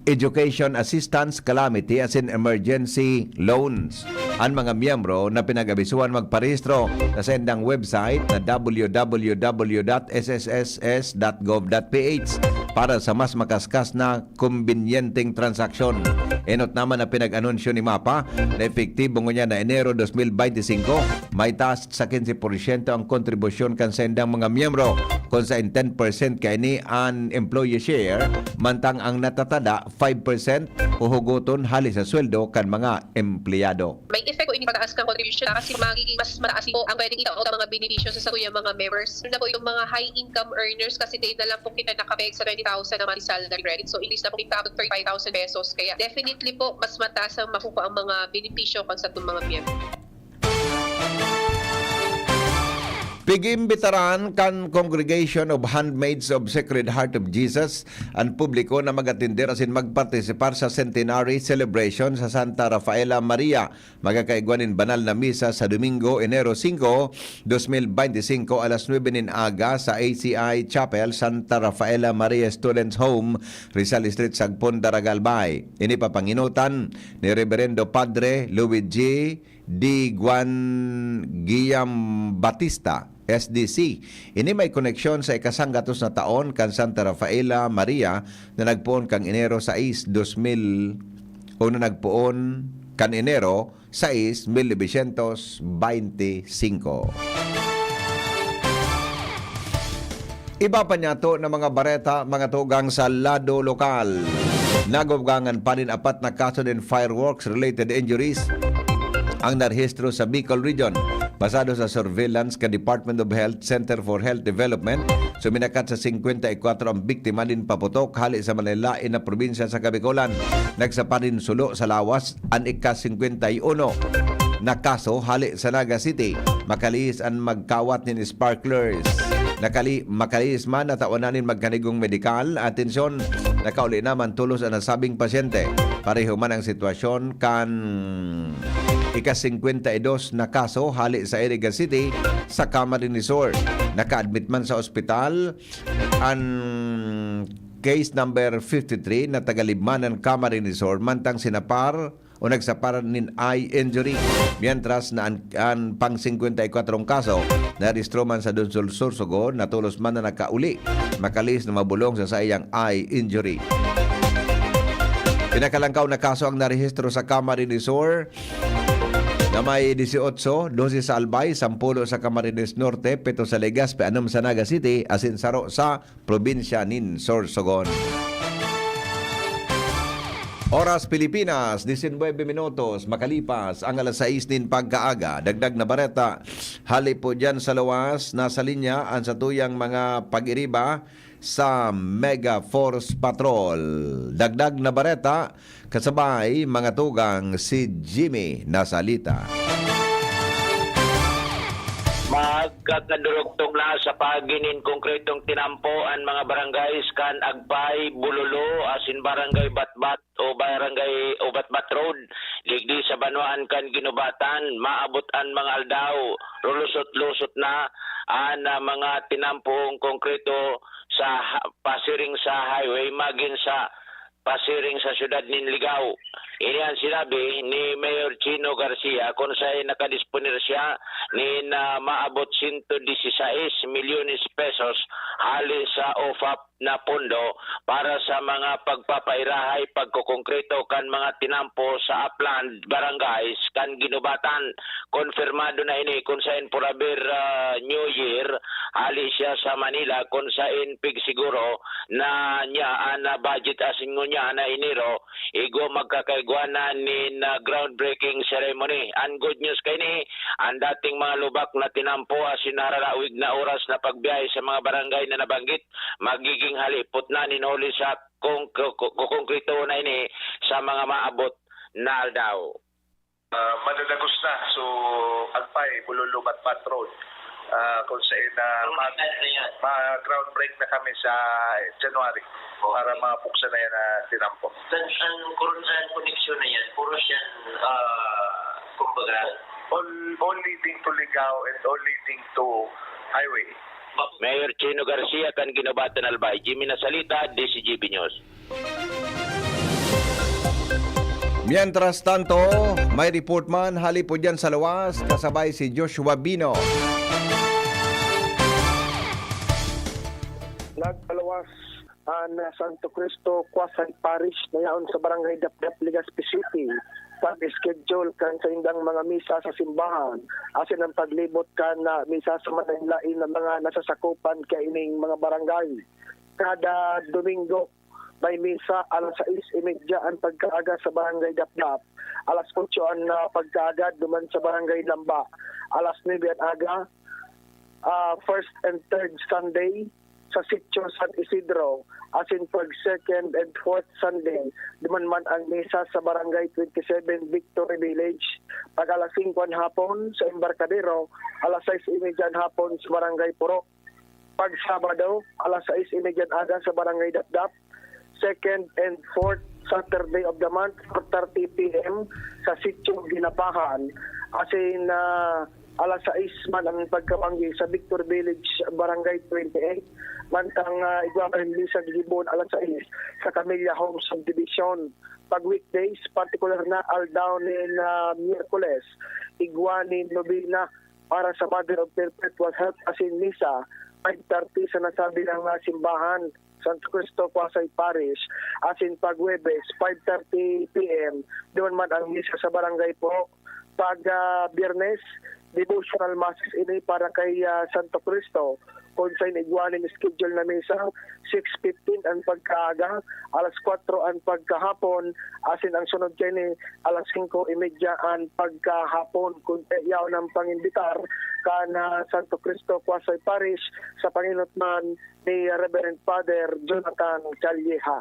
education assistance, calamity, asin emergency loans. An mga miyembro na pinag-abisuhan magparehistro sa saindang website na w w w dot s s s s dot gov dot p h para sa mas makaskas na kumbinyenteng transaksyon. Enot naman na pinag-anunsyo ni Mapa na epektibo ngunyan na Enero dos mil beinti singko, may taas sa kinse porsyento ang kontribusyon kan saindang mga miyembro, kun saen ten percent kaini an employee share, mantang ang natatada, five percent, huhugoton hali sa sweldo kan mga empleyado. May epekto ini pagtaas kan contribution kasi magiging mas mataas po ang pwedeng itao sa mga benepisyo sa sakuyang mga members. Lalo na po yung mga high income earners kasi dahil na lang po kita nakapeg sa twenty thousand na monthly salary credit. So, imbis na po kita abot thirty-five thousand pesos. Kaya definitely po, mas mataas ang makukuha ang mga benepisyo kan satong mga miyembro. Pig-imbitaran kan Congregation of Handmaids of Sacred Heart of Jesus an publiko na mag-atender asin magpartisipar sa Centenary Celebration sa Santa Rafaela Maria. Magkakaigwa nin banal na misa sa Domingo, Enero singko, dos mil beinti singko, alas nuebe nin aga sa A C I Chapel, Santa Rafaela Maria Students Home, Rizal Street, Sagpon, Daraga, Albay. Ini papanginutan ni Reberendo Padre Luigi D. Juan Giambattista, S D C. Ini may koneksyon sa ikasanggatos na taon kan Santa Rafaela Maria na nagpoon kan Enero sais, dos mil, o na nagpoon kan Enero sais, mil novecientos beinti singko. Iba pa niyato na mga bareta, mga tugang sa lado lokal. Nagugangan pa nin apat na kaso nin fireworks-related injuries ang narehistro sa Bicol Region. Basado sa surveillance kan Department of Health Center for Health Development, suminakat sa singkwenta y kwatro ang biktima nin paputok hali sa manlaen na probinsya sa Kabikolan. Nagsapar nin sulo sa lawas an ika-singkwenta y uno na kaso hali sa Naga City. Makalihis an magkawat nin sparklers. Nakali-, makalihis man, natawan na nin magkanigong medikal atensyon. Nakauli naman tolos an nasabing pasyente. Pareho man ang sitwasyon kan ika-singkwenta y dos na kaso hali sa Iriga City sa Camarines Sur. Naka-admit man sa ospital an case number fifty-three na taga Libmanan, Camarines Sur, mantang sinapar o nagsapar nin eye injury, mientras na an, an pang singkwenta y kwatro kaso narehistro man sa Donsol, Sorsogon, na tolos man na nakauli, makalihis na mabolong sa saiyang eye injury. Pinakalangkaw na kaso ang narehistro sa Camarines Sur na may dieciocho, dose sa Albay, sampulo sa Camarines Norte, pito sa Legazpi, anom sa Naga City, asin saro sa probinsya nin Sorsogon. Oras Pilipinas, diecinuebe minutos makalipas ang alas sais nin pagkaaga. Dagdag na bareta, hali po dyan sa luwas, nasa linya an satuyang mga pag-iriba sa Mega Force Patrol. Dagdag na bareta, kasabay mga tugang si Jimmy Nasalita. Magkakadurugtong na sa paginin konkretong tinampo an mga barangays kan Agpay, Bulolo, asin Barangay Batbat o Barangay Ubatbat Road, digdi sa banwaan kan Ginubatan. Maabot an mga aldaw, lulusot-lusot na an, ah, mga tinampong konkreto sa ha-, pasiring sa highway, magin sa pasiring sa siyudad nin Ligao. Ini an sinabi ni Mayor Chino Garcia, kun saen nakadisponer siya nin, ah, maabot sento disisais milyones pesos hali sa OFAP na pondo para sa mga pagpapairahay, pagkukongkreto kan mga tinampo sa upland barangays kan Ginubatan. Konfirmado na ini kun saen purabir, ah, New Year, hali siya sa Manila, kun saen pigsiguro na niya an, ah, budget asin ngunyan na Enero, igwa magkakaigwa na nin, ah, groundbreaking ceremony. An good news kaini, an dating mga lubak na tinampo asin nararawig na oras na pagbiyahe sa mga barangay na nabanggit, magiging halipot na nin huli sa kung ku-, ku-, kukongkretohon na ini sa mga maabot na aldaw. Ah, madadagos na. So, Agpay, Bulolo, Batbat Road. Ah, kung saen na Kung ma-, saan na yan? ma-groundbreak na kami sa January Oo. para mabuksan na yan na tinampo. Saan, saan, kung saan koneksyon na yan? Puro siya, ah, kumbaga, All, all leading to Ligao and all leading to highway. Mayor Chino Garcia kan Ginubatan, Albay. Jimmy Nasalita, D C G B News. Mientras tanto, may report man hali po dyan sa luwas, kasabay si Joshua Bino. Nagpaluwas an Santo Cristo Quasi Parish na yaon sa Barangay Dapdap, Legazpi City, pag-schedule kan saindang mga misa sa simbahan, asin ang paglibot kan, ah, misa sa manlaen-laen na mga nasasakupan kaining mga barangay. Kada Domingo, may misa alas sais y media an pagkaaga sa Barangay Dapdap, alas otso an, ah, pagkaaga duman sa Barangay Lamba, alas nuebe an aga, ah, first and third Sunday sa Sitio San Isidro, asin pag second and fourth Sunday, duman man ang misa sa Barangay twenty-seven Victory Village, pag alas singko an hapon sa Embarcadero, alas sais y media an hapon sa Barangay Purok. Pag Sabado, alas sais y media an aga sa Barangay Dapdap, second and fourth Saturday of the month, four thirty P M sa Sitio Ginapahan. Asin, ah, alas sais man ang pagkabanggi sa Victory Village, Barangay twenty-eight. Mantang, ah, igwa kan misa gigibohon alas sais sa Camilla Home Subdivision. Pag weekdays, partikular na aldaw nin, ah, Miyerkules, igwa nin nobena para sa Mother of Perpetual Help asin misa, five thirty sa nasabi na simbahan, Santo Cristo Quasi Parish, asin pag Huwebes, five thirty P M, duman man ang misa sa Barangay Purok. Pag, ah, Biyernes, devotional masses ini para kay, ah, Santo Cristo, kun saen igwa nin schedule na misa, six fifteen an pagkaaga, alas kwatro an pagkahapon, asin ang sunod kaini, alas singko y media an pagkahapon. Kun yaon ang pangimbitar kan, ah, Santo Cristo Quasi Parish, sa pangenot man ni Reverend Father Jonathan Calleja.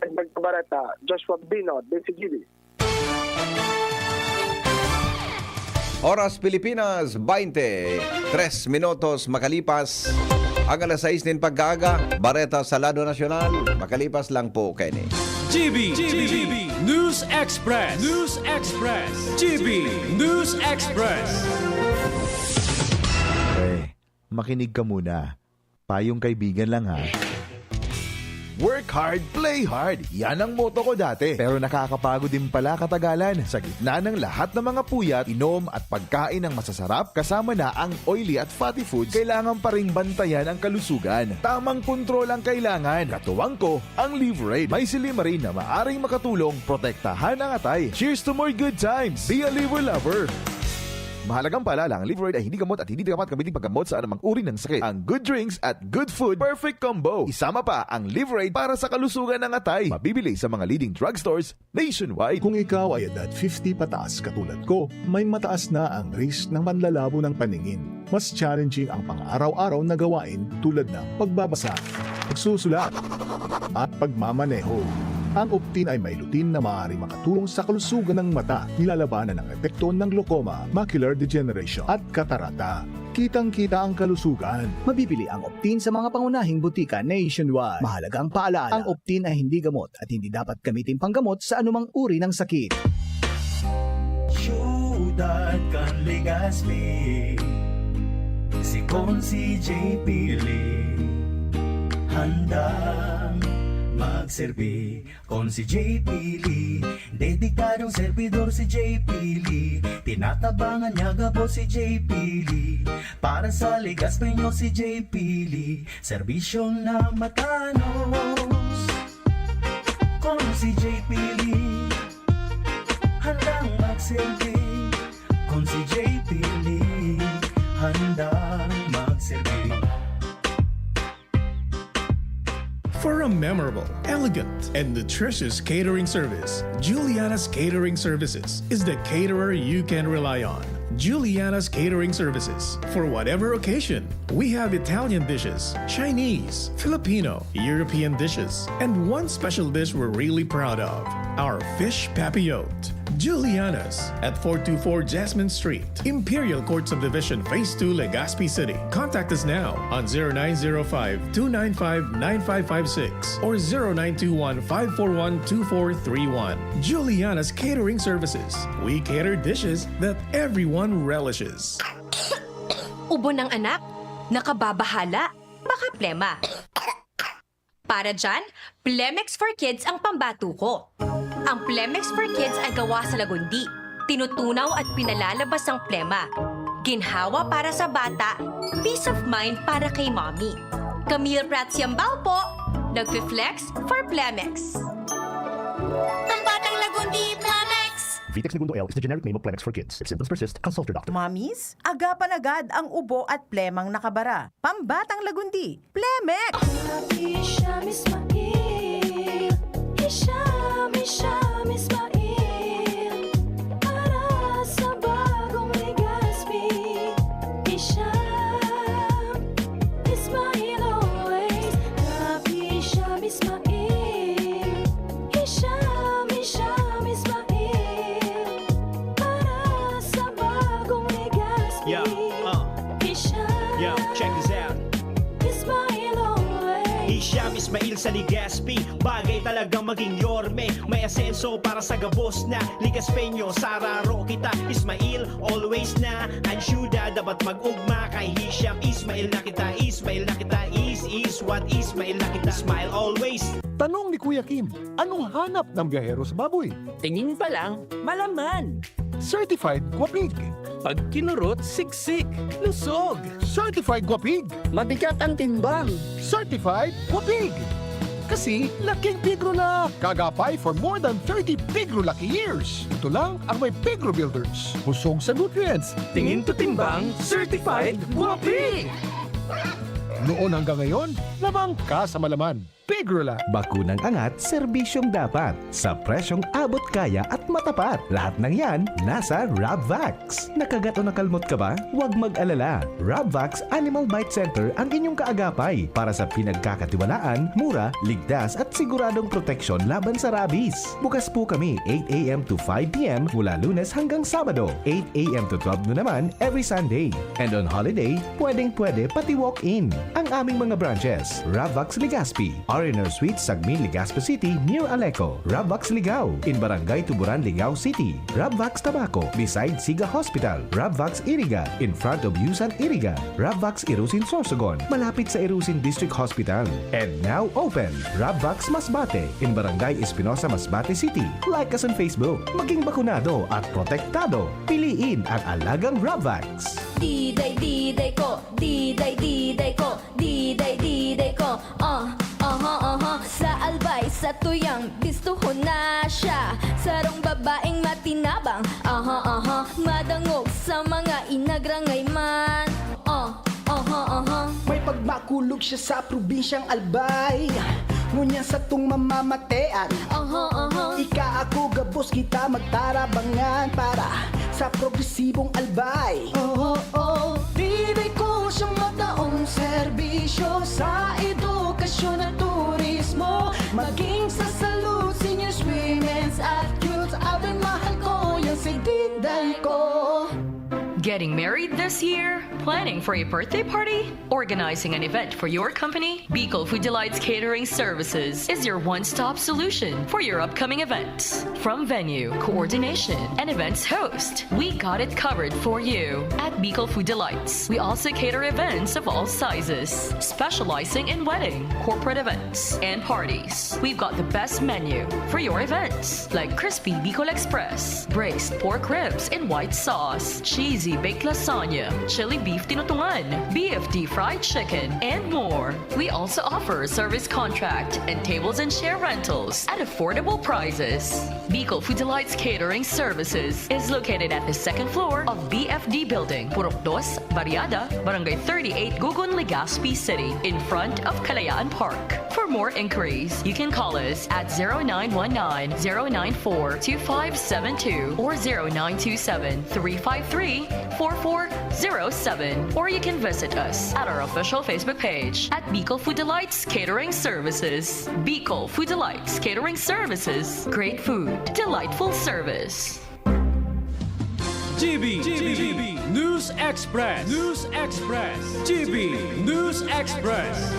Nagbareta, Joshua Bino, D C G B. Oras Pilipinas, baynte tres minutos makalipas ang alas sais nin pagkaaga. Bareta sa lado nasyonal, makalipas lang po kaini. G B, G B, News Express, News Express, G B, News Express. Eh, makinig ka muna. Payong kaibigan lang, ha. Work hard, play hard. Yan ang motto ko dati. Pero nakakapagod din pala katagalan. Sa gitna ng lahat ng mga puyat, inom at pagkain ng masasarap, kasama na ang oily at fatty foods, kailangan pa ring bantayan ang kalusugan. Tamang kontrol ang kailangan. Katuwang ko, ang Liverade. May silymarin na maaring makatulong protektahan ang atay. Cheers to more good times! Be a Liver Lover! Mahalagang paalala, ang Liverade ay hindi gamot at hindi dapat gamitin paggamot sa anumang uri ng sakit. Ang good drinks at good food, perfect combo. Isama pa ang Liverade para sa kalusugan ng atay. Mabibili sa mga leading drugstores nationwide. Kung ikaw ay edad fifty pataas katulad ko, may mataas na ang risk ng panlalabo ng paningin. Mas challenging ang pang-araw-araw na gawain tulad ng pagbabasa, pagsusulat, at pagmamaneho. Ang Optin ay may lutein na maaaring makatulong sa kalusugan ng mata, nilalabanan ang epekto ng glaucoma, macular degeneration, at katarata. Kitang-kita ang kalusugan. Mabibili ang Optin sa mga pangunahing butika nationwide. Mahalagang paalala, ang Optin ay hindi gamot at hindi dapat gamitin panggamot sa anumang uri ng sakit. Siyudad kan Legazpi, si Consi J P Lee, handang magserbi. Consi J P Lee, dedikadong servidor si J P Lee. Tinatabangan niya gabos si J P Lee. Para sa Legazpeño si J P Lee, serbisyong na matanos. Consi J P Lee, handang magserbi. Consi J P Lee, handang magserbi. For a memorable, elegant, and nutritious catering service, Juliana's Catering Services is the caterer you can rely on. Juliana's Catering Services. For whatever occasion, we have Italian dishes, Chinese, Filipino, European dishes, and one special dish we're really proud of, our fish papillote. Juliana's at four two four Jasmine Street, Imperial Court Subdivision, Phase two, Legazpi City. Contact us now on zero nine zero five, two nine five, nine five five six or zero nine two one, five four one, two four three one. Juliana's Catering Services. We cater dishes that everyone relishes. Ubo ng anak? Nakababahala? Baka plema. Para dyan, Plemex for Kids ang pambato ko. Ang Plemex for Kids ay gawa sa lagundi. Tinutunaw at pinalalabas ang plema. Ginhawa para sa bata, peace of mind para kay mommy. Camille Prats Yambao po, nagfi-flex for Plemex. Pambatang lagundi, Plemex! Vitex Negundo L is the generic name of Plemex for Kids. If symptoms persist, consult your doctor. Mommies, agapan agad ang ubo at plemang nakabara. Pambatang lagundi, Plemex! Happy Hisham Ismail. Hisham, Hisham Ismail. Para sa bagong Legazpi. Hisham Ismail always. Happy Hisham Ismail. Hisham, Hisham Ismail. Para sa bagong Legazpi. Yeah, uh. Hisham. Yeah, check this out. Ismail always. Hisham Ismail sa Legazpi. Bagay talagang maging Yorme. May asenso para sa gabos na Legazpeño. Sararo kita, Ismail always na. Ang syudad dapat mag-ugma. Kay Hisham Ismail na kita, Ismail na kita. Is, is what Ismail na kita. Smile always. Tanong ni Kuya Kim, anong hanap ng biyahero sa baboy? Tingin pa lang, malaman. Certified Guapig. Pag kinurot, siksik, lusog. Certified Guapig. Mabigat ang timbang. Certified Guapig. Kasi laking Pigrula. Kagapay for more than thirty Pigro Lucky Years. Ito lang ang may Pigro Builders. Busog sa nutrients. Tingin to timbang, certified Guapig. Noon hanggang ngayon, lamang ka sa malaman. Pigrula. Bakunang angat, serbisyong dapat, sa presyong abot kaya at matapat. Lahat ng yan, nasa Rabvax. Nakagat o nakalmot ka ba? Huwag mag-alala. Rabvax Animal Bite Center ang inyong kaagapay para sa pinagkakatiwalaan, mura, ligtas at siguradong proteksyon laban sa rabies. Bukas po kami eight a m to five p m mula Lunes hanggang Sabado, eight a m to twelve noon naman every Sunday. And on holiday, pwedeng-pwede pati walk-in. Ang Ang aming mga branches, Ravvax Legazpi, R and R Suite, Sagmin, Legazpi City, near Aleco, Ravvax Ligao, in Barangay Tuburan, Ligao City, Ravvax Tabaco, beside Siga Hospital, Ravvax Iriga, in front of Yusan Iriga, Ravvax Irusin Sorsogon, malapit sa Irusin District Hospital. And now open, Ravvax Masbate, in Barangay Espinosa, Masbate City. Like us on Facebook. Maging bakunado at protektado. Piliin ang alagang Ravvax. Diday, diday ko, diday, diday ko, diday, diday ko. Ah, aha, aha. Sa Albay, sa Tuyang, bistuhon na siya. Sarong babaeng matinabang, aha, aha. Madangog sa mga inagrangay man. Ah, aha, aha. May pagmakulog siya sa probinsyang Albay, ngunyan satong mamamatean. Aha, aha. Ika ako gabos kita magtarabangan para sa progresibong Albay. Oo, oo. Diday ko siyang mataong serbisyo sa edukasyon at turismo. Maging sa salud, seniors, women's at youth. Abay, mahal ko yan si Diday ko. Getting married this year? Planning for a birthday party? Organizing an event for your company? Bicol Food Delights Catering Services is your one-stop solution for your upcoming events. From venue, coordination, and events host, we got it covered for you. At Bicol Food Delights, we also cater events of all sizes, specializing in wedding, corporate events, and parties. We've got the best menu for your events, like crispy Bicol Express, braised pork ribs in white sauce, cheesy baked lasagna, chili beef tinutungan, B F D fried chicken, and more. We also offer service contract and tables and chair rentals at affordable prices. Bicol Food Delights Catering Services is located at the second floor of B F D Building, Purok Dos, Barriada, Barangay thirty-eight, Gugun, Legazpi City, in front of Kalayaan Park. For more inquiries, you can call us at zero nine one nine, zero nine four, two five seven two or zero nine two seven, three five three, four four zero seven, or you can visit us at our official Facebook page at Bicol Food Delights Catering Services. Bicol Food Delights Catering Services. Great food, delightful service. G B, G B, News Express, News Express, G B News Express.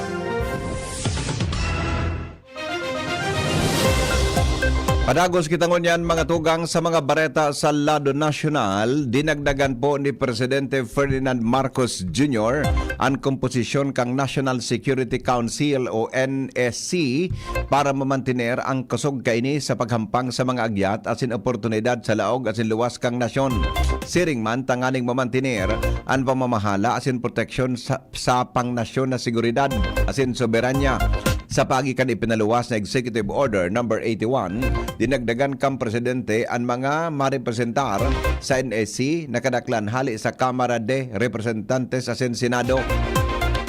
Padagos kita ngunyan, mga tugang, sa mga bareta sa lado nasyonal. Dinagdagan po ni Presidente Ferdinand Marcos Junior an komposisyon kan National Security Council o N S C para mamantener ang kusog kaini sa paghampang sa mga agyat asin oportunidad sa laog asin luwas kan nasyon. Siring man, tanganing mamantener an pamamahala asin proteksyon sa, sa pangnasyon na seguridad asin soberanya. Sa paagi kan ipinaluwas na Executive Order Number eighty-one, dinagdagan kan Presidente an mga marepresentar sa N S C na kadaklan hali sa Kamara de Representantes asin Senado.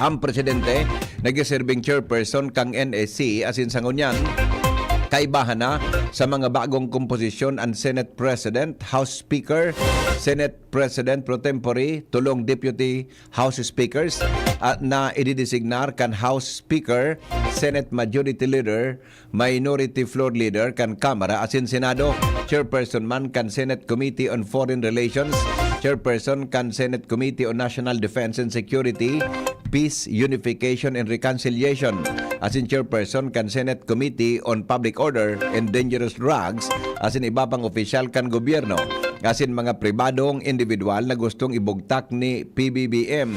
Ang Presidente nagsiserbing chairperson kan N S C asin sa ngunyan, kaibahan na sa mga bagong komposisyon an Senate President, House Speaker, Senate President pro tempore, tulong Deputy House Speakers, at na ididesignar kan House Speaker, Senate Majority Leader, Minority Floor Leader kan Kamara asin Senado, Chairperson man kan Senate Committee on Foreign Relations, Chairperson kan Senate Committee on National Defense and Security, Peace, Unification and Reconciliation, asin Chairperson kan Senate Committee on Public Order and Dangerous Drugs, asin iba pang opisyal kan gobyerno, asin mga pribadong indibidwal na gustong ibugtak ni P B B M.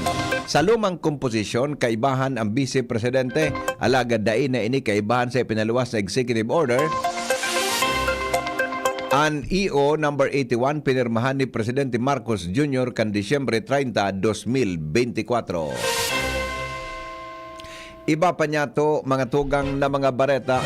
Sa lumang komposisyon, kaibahan ang Bise Presidente, alagad dai na ini kaibahan sa ipinaluwas na executive order. An E O number eighty-one, pinirmahan ni Presidente Marcos Junior kan Disyembre treinta, dos mil beintikwatro. Iba pa niyato, mga tugang na mga bareta.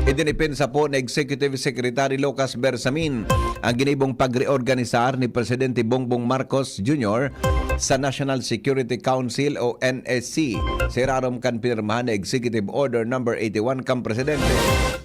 Idinipensa po ni Executive Secretary Lucas Bersamin ang ginibong pagreorganisar ni Presidente Bongbong Marcos Junior sa National Security Council o N S C. Sa irarom kan pinirmahan na Executive Order Number eighty-one kan Presidente,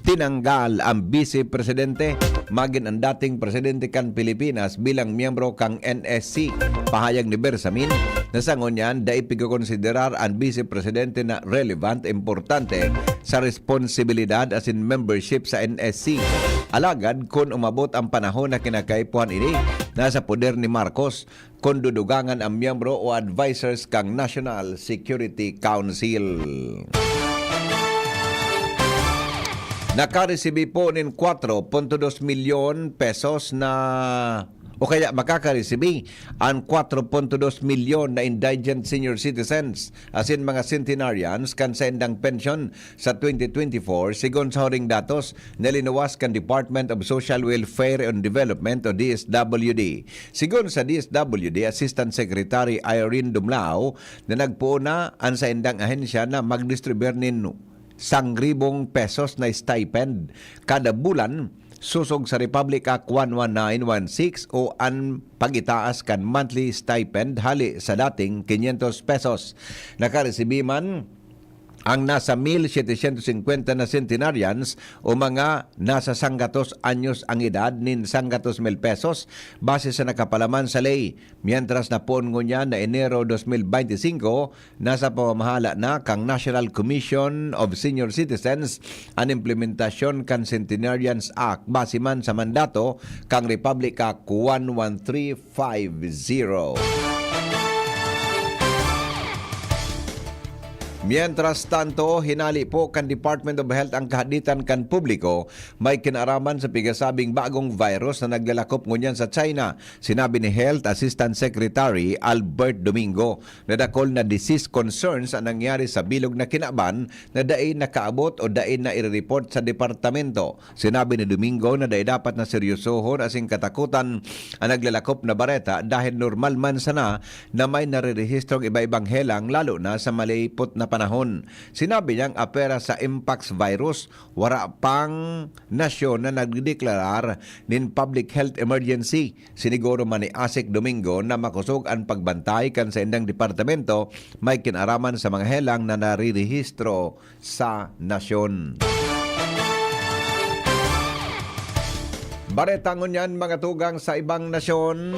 tinanggal ang Bise Presidente, magin ang dating Presidente kan Pilipinas, bilang miyembro kan N S C. Pahayag ni Bersamin na sa ngunyan, dai pigkokonsiderar an Bise Presidente na relevant, importante sa responsibilidad asin membership sa N S C. Alagad, kun umabot ang panahon na kinakaipuhan ini, na sa poder ni Marcos kun dudugangan ang miyembro o advisors kan National Security Council. Nakaresibi po nin kwatro punto dos milyon pesos na, o kaya makakaresibi an kwatro punto dos milyon na indigent senior citizens asin mga centenarians kan saindang pensyon sa twenty twenty-four, sigon sa huring datos na linuwas kan Department of Social Welfare and Development o D S W D. Sigon sa D S W D Assistant Secretary Irene Dumlao, na nagpoon na an saindang ahensya na magdistribuir nin sangribong pesos na stipend kada bulan, sosog sa Republic Act one one nine one six o an pag-itaas kan monthly stipend hali sa dating quinientos pesos. Nakaresibi man ang nasa mil setecientos singkwenta na centenarians o mga nasa sanggatos anyos ang edad nin sanggatos mil pesos base sa nakapalaman sa ley. Mientras na poon ngunyan na Enero dos mil beintisinko, nasa pamamahala na kan National Commission of Senior Citizens an implementasyon kan Centenarians Act base man sa mandato kan Republic Act one one three five zero. Mientras tanto, hinale po kan Department of Health ang kahaditan kan publiko may kinaaraman sa pigasabing bagong virus na naglalakop ngunyan sa China. Sinabi ni Health Assistant Secretary Albert Domingo na dakul na disease concerns ang nangyari sa bilog na kinaban na dai nakaabot o dai nairereport sa departamento. Sinabi ni Domingo na dai dapat na seryosohon asin katakutan an naglalakop na bareta dahil normal man sana na may narerehistrong iba-ibang helang, lalo na sa malipot na panahon. Sinabi niyang apwera sa mpox virus, wara pang nasyon na nagdedeklarar nin public health emergency. Siniguro man ni Asik Domingo na makosog an pagbantay kan saindang departamento may kinaaraman sa mga helang na narirehistro sa nasyon. Bareta ngunyan, mga tugang, sa ibang nasyon.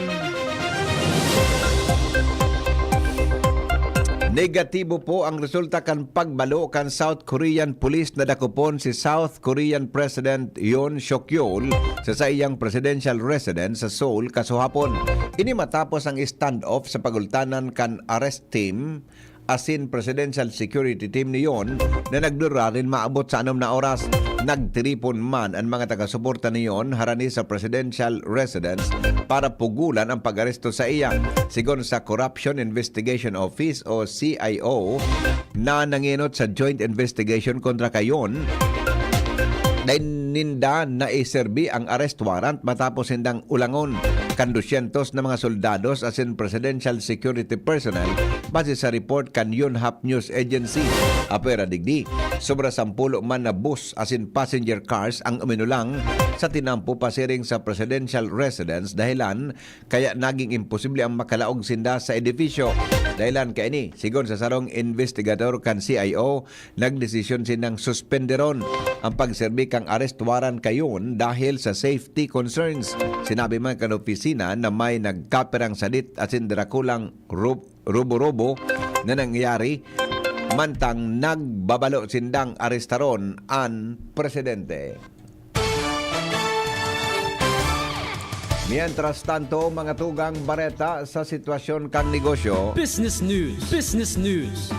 Negatibo po ang resulta kan pagbalo kan South Korean police na dakopon si South Korean President Yoon Suk Yeol sa saiyang presidential residence sa Seoul kasuhapon. Ini matapos ang standoff sa pagultanan kan arrest team asin presidential security team ni Yoon na nagdura nin maabot sa anom na oras. Nagtiripon man an mga taga-suporta ni Yoon harani sa presidential residence para pugulan ang pag-aresto saiya. Sigon sa Corruption Investigation Office o C I O na nangenot sa joint investigation kontra kay Yoon, dai ninda naiserbi ang arrest warrant matapos nindang ulangon kan dosyentos na mga soldados asin presidential security personnel, base sa report kan Yonhap News Agency. Apwera digdi, sobra sampulo man na bus asin passenger cars ang uminulang sa tinampo pasiring sa presidential residence, dahilan kaya naging imposible ang makalaog sinda sa edifisyo. Dahilan kaini, sigon sa sarong investigador kan C I O, nagdesisyon sindang suspenderon ang pagserbi kan arrest warrant kay Yoon dahil sa safety concerns. Sinabi man kan opisina na may nagkapirang sadit asin drakulang ru-, rubo-rubo na nangyari, mantang nagbabalo sindang arestaron an presidente. Mientras tanto, mga tugang, bareta sa sitwasyon kan negosyo. Business News. Business News.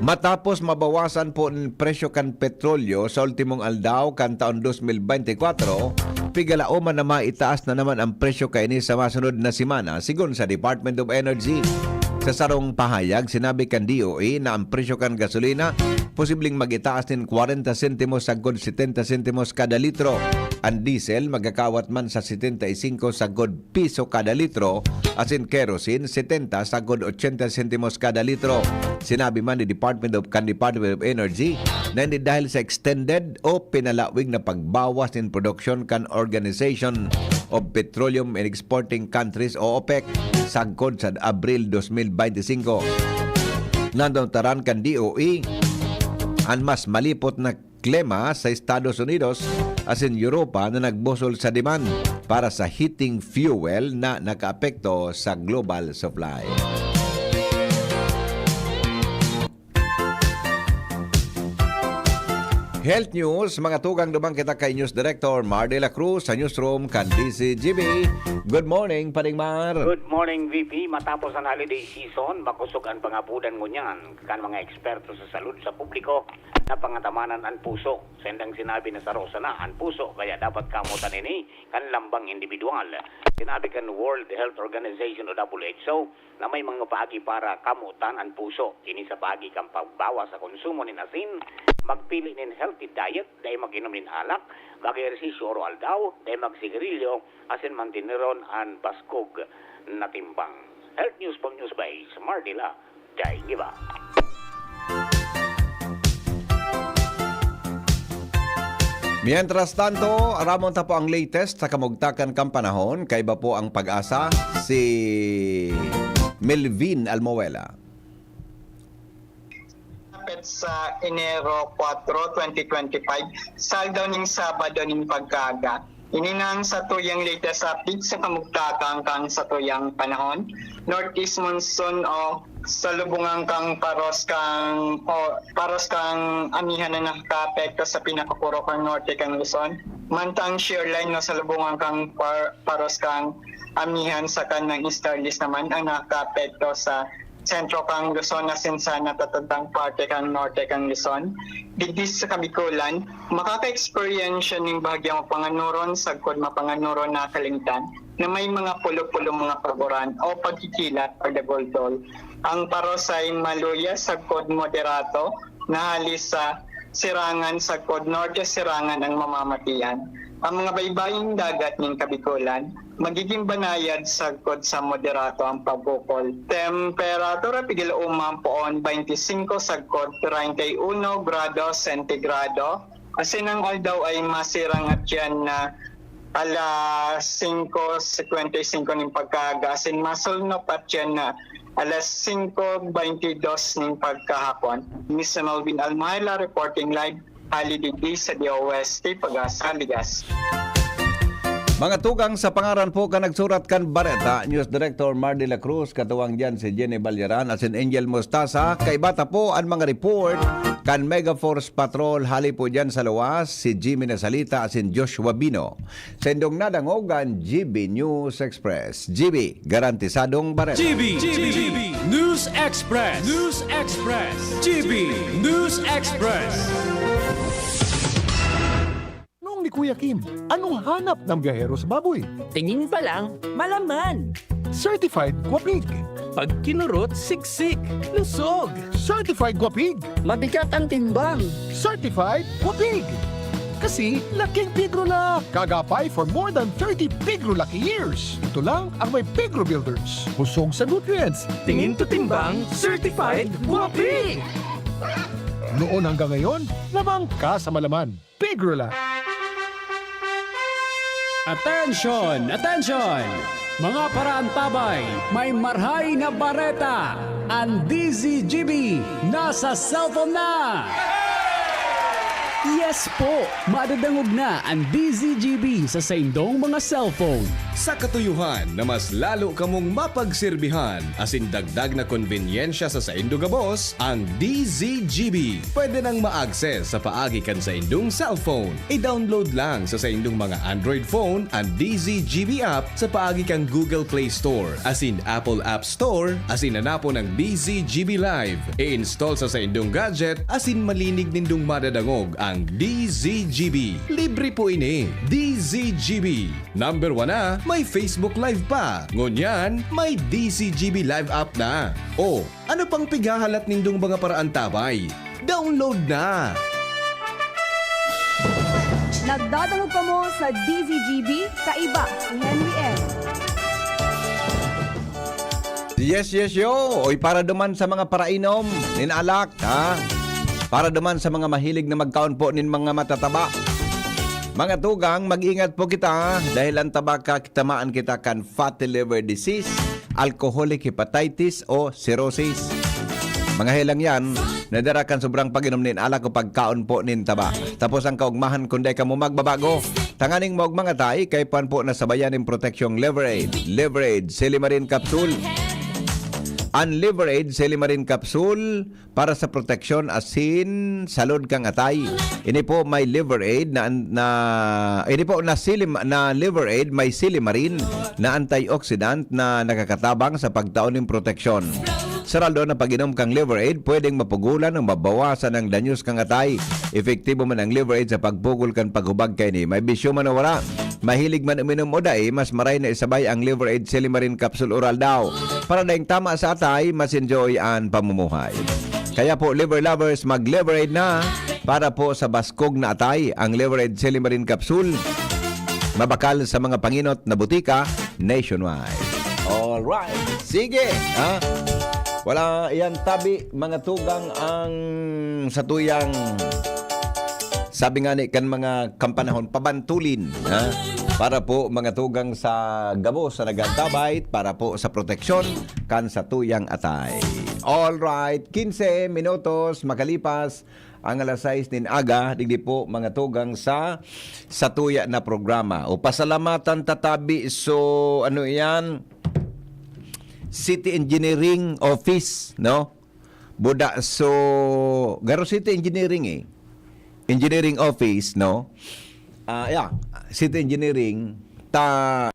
Matapos mabawasan po ang presyo kan petrolyo sa ultimong aldaw kan taon dos mil bente kwatro, pigalaom man na maitaas na naman ang presyo kaini sa masunod na semana, sigon sa Department of Energy. Sa sarong pahayag, sinabi kan D O E na ang presyo kan gasolina posibleng mag-itaas nin kwarenta sentimos sagkod setenta sentimos kada litro. Ang diesel magkakawat man sa setenta y cinco sagkod piso kada litro, asin kerosene, setenta sagkod ochenta sentimos kada litro. Sinabi man ni Department of, kan Department of Energy na ini dahil sa extended o pinalawig na pagbawas nin produksyon kan Organization of Petroleum and Exporting Countries o OPEC sagkod sa Abril dos mil bente singko. Nanutaran kan D O E an mas malipot na klima sa Estados Unidos asin Europa na nagbusol sa demand para sa heating fuel na nakaapekto sa global supply. Health News, mga tugang, duman kita kay News Director Mar de la Cruz sa newsroom kan D Z G B. Good morning, Paring Mar. Good morning, V P. Matapos ang holiday season, makusog ang pangapudan ngunyan kan mga eksperto sa salud sa publiko na pangatamanan an puso. Sendang sinabi na saro sana an puso, kaya dapat kamotan ini kan lambang indibidwal. Sinabi kan World Health Organization o W H O, na may mga paagi para kamotan an puso. Ini sa paagi kan pagbawas sa konsumo nin asin, magpili nin healthy diet, dai mag-inom nin alak, mag-ehersisyo oro-aldaw, dai magsigarilyo, asin manteneron an baskog na timbang. Health News from News by Mardila Daingiba. Mientras tanto, aramon ta po ang latest sa kamugtakan kan panahon. Kaiba po ang pag-asa, si Melvin Almoela. Dapit sa Enero kwatro, twenty twenty-five, sa aldaw nin Sabado nin pagkaaga. Ini na ang satuyang latest update sa kamugtakan kan satuyang panahon. Northeast monsoon o salubungan kan paros kan o paros kan amihan na nakakaapekto sa pinakapuro kan norte kan Luzon. Mantang shear line o salubungan kan par, paros kan amihan sa kan easterlies naman ang nakakaapekto sa sentro kan Luzon asin sa natatandang parte kan norte kan Luzon. Digdi sa Kabikulan, makaka-eksperyensya nin bahagyang mapanganuron sagkod mapanganuron na kalimtan na may mga pulo-pulo mga paguran o pagkikilat, pagdagultol. Ang paros ay maluya sagkod moderato na hali sa Sirangan sagkod norte Sirangan ang mamamatian. Ang mga baybaying dagat nin Kabikulan, magiging banayad sagkod sa moderato ang pagbukol. Temperatura pigil uma poon twenty-five sagkod treinta y uno grado sentigrado. Asin ang aldaw ay masirang at yan na alas singko singkwenta y singko nin pagkaaga asin masulnop at yan na alas singko beintidos nin pagkahapon. Mister Melvin Almuela reporting live hali digdi sa D O S T Pag-asa, Ligas. Mga tugang, sa pangaran po kan nagsurat kan bareta, News Director Mar de la Cruz, katuwang diyan si Jenny Balyaran asin Angel Mostaza. Kaiba ta po an mga report kan Mega Force Patrol. Hali po diyan sa luwas, si Jimmy Nasalita asin Joshua Bino. Sendong nadangog an G B News Express. G B, garantisadong bareta. G B, G B, News Express, News Express, G B News Express. Noong ni Kuya Kim, anong hanap ng biyahero sa baboy? Tingin pa lang, malaman. Certified Guapig. Pag kinurot, siksik, lusog. Certified Guapig. Mabigat ang timbang. Certified Guapig. Kasi laking Pigrula. Kagapay for more than thirty Pigrula years. Ito lang ang may Pigro Builders. Busog sa nutrients. Tingin to timbang, certified, guapi! Noon hanggang ngayon, lamang ka sa malaman. Pigrula. Attention! Attention! Mga paraantabay, may marhay na bareta! Ang D Z G B nasa cellphone na! Yes po! Madadangog na ang D Z G B sa saindong mga cellphone. Sa katuyuhan na mas lalo kamong mapagserbihan asin dagdag na konbenyensya sa saindo gabos, ang D Z G B pwede nang ma-access sa paagi kan saindong cellphone. I-download lang sa saindong mga Android phone an D Z G B app sa paagi kan Google Play Store asin Apple App Store asin hanapon ang D Z G B Live. I-install sa saindong gadget asin malinig nindong madadangog ang D Z G B. Libre po ini. D Z G B. Number one na, may Facebook Live pa. Ngunyan, may D Z G B Live app na. O, ano pang pighahalat nindong mga paraantabay? Download na! Nagdadangog kamo sa D Z G B, kaiba si Henry M. Yes, yes, yo! Oy, para duman sa mga parainom, nin alak, ha? Para duman sa mga mahilig na magkaon po nin mga matataba. Mga tugang, mag-ingat po kita, ha? Dahil ang tabak, tamaan kita kan fatty liver disease, alcoholic hepatitis o cirrhosis. Mga helang yan, nadara kan sobrang pag-inom nin alak o pagkaon po nin taba. Tapos ang kaugmahan, kung dai kamo magbabago, tanganing maugma ngata, kay puan po na sabayan nin proteksyong Liver Aid. Liver Aid, Silimarin Capsule. An Liver Aid Silimarin Capsule para sa proteksyon asin salud kan atay. Ini po may Liver Aid na, na ini po na silim, na Liver Aid may silimarin na antioxidant na nakakatabang sa pagtao nin proteksyon. Sa raldo na pag-inom kang Liver Aid, pwedeng mapugulan o mabawasan ang danyos kang atay. Epektibo man ang Liver Aid sa pagpugol kan paghubag kaini. May bisyo man o wala, mahilig man uminom o dai, mas maray na isabay ang Liver Aid Silimarin Capsule Oral daw. Para daing tama sa atay, mas enjoy an pamumuhay. Kaya po, Liver Lovers, mag-Liver Aid na para po sa baskog na atay. Ang Liver Aid Silimarin Capsule, mabakal sa mga panginot na butika nationwide. Alright. Sige, ha? Wala yan tabi, mga tugang, ang satuyang, sabi nga ni kan mga kampanahon, pabantulin, ha? Para po, mga tugang, sa gabos sa nag-aantabay, para po sa proteksyon kan satuyang atay. Alright, quince minutos makalipas ang alas sais nin aga, digdi po, mga tugang, sa satuya na programa. O pasalamatan tatabi, so, ano yan? City Engineering Office, no? Buda, so, garo City Engineering eh. Engineering Office, no? Ah, yeah, City Engineering, ta...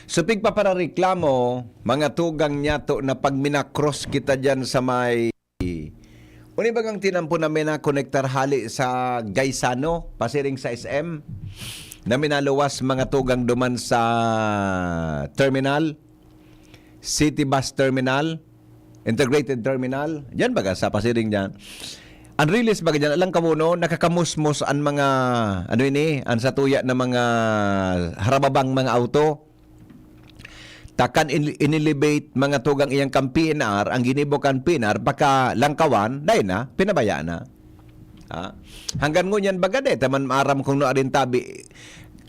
So, pigpaparareklamo, mga tugang niya to na pag minakros kita dyan sa may, uni bagang tinampo na may nakonektar hali sa Gaisano, pasiring sa S M, na minaluwas mga tugang duman sa terminal, City Bus Terminal, Integrated Terminal, dyan baga sa pasiring dyan. Ang riles baga dyan, alang kamuno, nakakamusmos an mga, ano ini, an satuya na mga harababang mga auto. Takan in-, inelevate mga tugang iyang kan P N R, ang ginibo kan P N R, paka Langkawan, dai na, pinabaya na. Ha? Hanggan ngunyan baga, dai ta man maaram kung no arin tabi,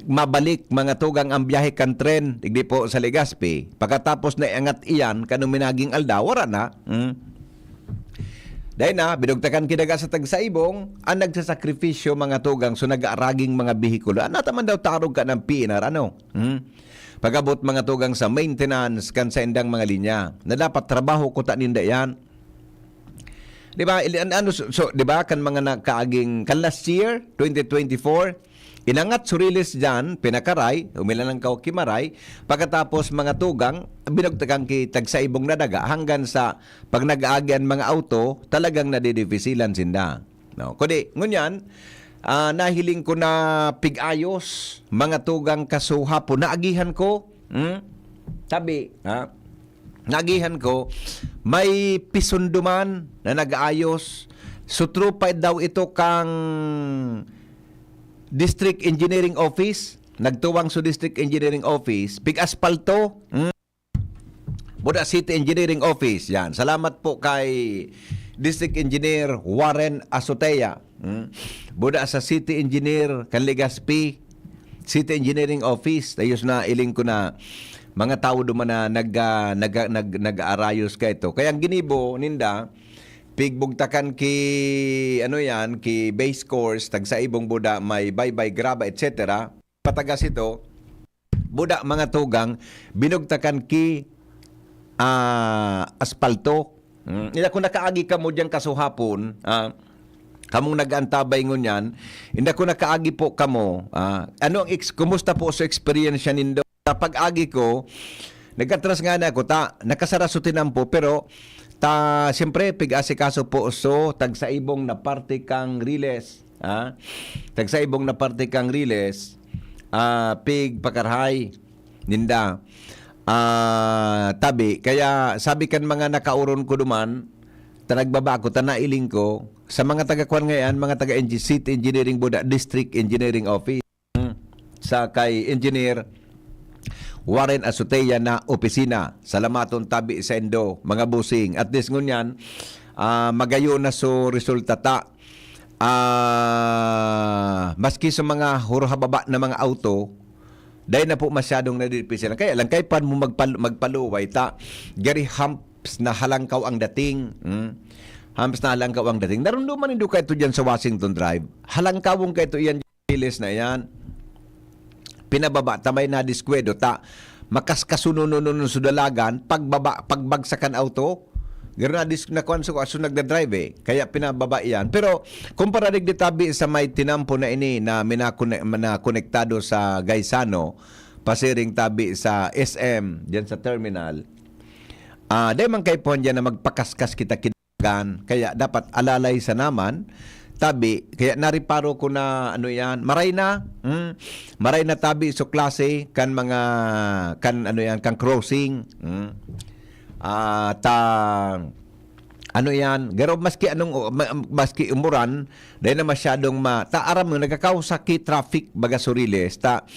mabalik mga tugang ang biyahe kan tren, digdi po sa Legazpi. Pagkatapos na iangat iyan, kanong minaging aldaw, wara na. Hmm? Dai na, binugtakan ki daga sa tagsaibong, ang nagsasakripisyo mga tugang, so nag-aaraging mga behikulo. Ano ta man daw tarog ka ng P N R, ano? Hmm? Pag-abot mga tugang sa maintenance kan saindang mga linya, na dapat trabaho kuta ninda yan. Di ba? Ili-, an-, ano, so, so, di ba, kan mga nakaaging, kan last year, twenty twenty-four, inangat so riles dyan, pinakaray, humilan ng kaw-, kimaray, pagkatapos mga tugang, binugtakan ki tagsaibong na daga, hanggang sa pag nag-aagi an mga auto, talagang nadidipisilan sinda. No? Kundi, ngunyan, ah, nahiling ko na pig-ayos, mga tugang kasuha po, naagihan ko, hmm? Tabi, ha? Naagihan ko, may pisunduman na nag-aayos. So, tropa daw ito kang District Engineering Office. Nagtuwang sa District Engineering Office. Pig-aspalto. Hmm? Buda City Engineering Office. Yan. Salamat po kay District Engineer Warren Azotea. Hmm? Buda sa City Engineer kan Legazpi, City Engineering Office. Tayos na, iling ko na mga tao duman na nag, ah, nag, nag, nag-aarayos ka ito. Kaya ang ginibo ninda, pigbugtakan ki, ano yan, ki base course, tagsaibong buda, may baybay, graba, et cetera. Patagas ito, buda mga tugang, binugtakan ki, ah, aspalto. Hmm, ina, kung nakaagi kamo diyang kasuhapon, ah, kamong nag-antabay ngunyan, inda kung nakaagi po kamo, ah, ano ang ex-, kumusta po sa eksperyensya nindo? Sa pag-agi ko, nag-atras nga na ako, ta, nakasara so tinampo, pero ta, siyempre, pig-asikaso po so tagsaibong na parte kang riles, ah, tagsaibong na parte kang riles, ah, pig pakarhay ninda. Ah, tabi, kaya sabi kan mga nakauron ko duman, ta nagbaba ako, ta nailing ko, sa mga taga-kwan ngayon, mga taga-engi-, City Engineering Board, District Engineering Office, sa kay Engineer Warren Azotea na opisina. Salamaton tabi sa indo, mga busing. At least ngunyan, ah, magayon na so resulta ta. Ah, maski sa mga hurhababa na mga auto, dahil na po masyadong nadidipisilan. Kaya lang, kay pan mo magpal-, magpaluway ta, gari humps na halangkaw ang dating. Hmm? Humps na halangkaw ang dating. Narunduman nindo kayo dyan sa Washington Drive. Halangkawon kayo yan, riles na yan. Pinababa ta, may nadiskwento ta. makaskasunonon sa dalagan, pagbaba, pagbagsak kan auto. Garo na dis-, nakuan sa, sa nagdadrive eh. Kaya pinababa iyan. Pero, kumpara digdi tabi sa may tinampo na ini na minakone-, na konektado sa Gaisano, pasiring tabi sa S M, diyan sa terminal, ah, dai man kaipuhan diyan na magpakaskas kita kin-, kaya dapat alalay sa naman, tabi, kaya nariparo ko na, ano yan, maray na, hmm, maray na tabi so klase kan mga, kan ano yan, kan crossing, hmm. Ah, ta, ano yan, garo maski anong, ma-, maski umuran, dahil na masyadong ma-, ta aram mo, nagkakausa ki traffic baga sa Riles, ta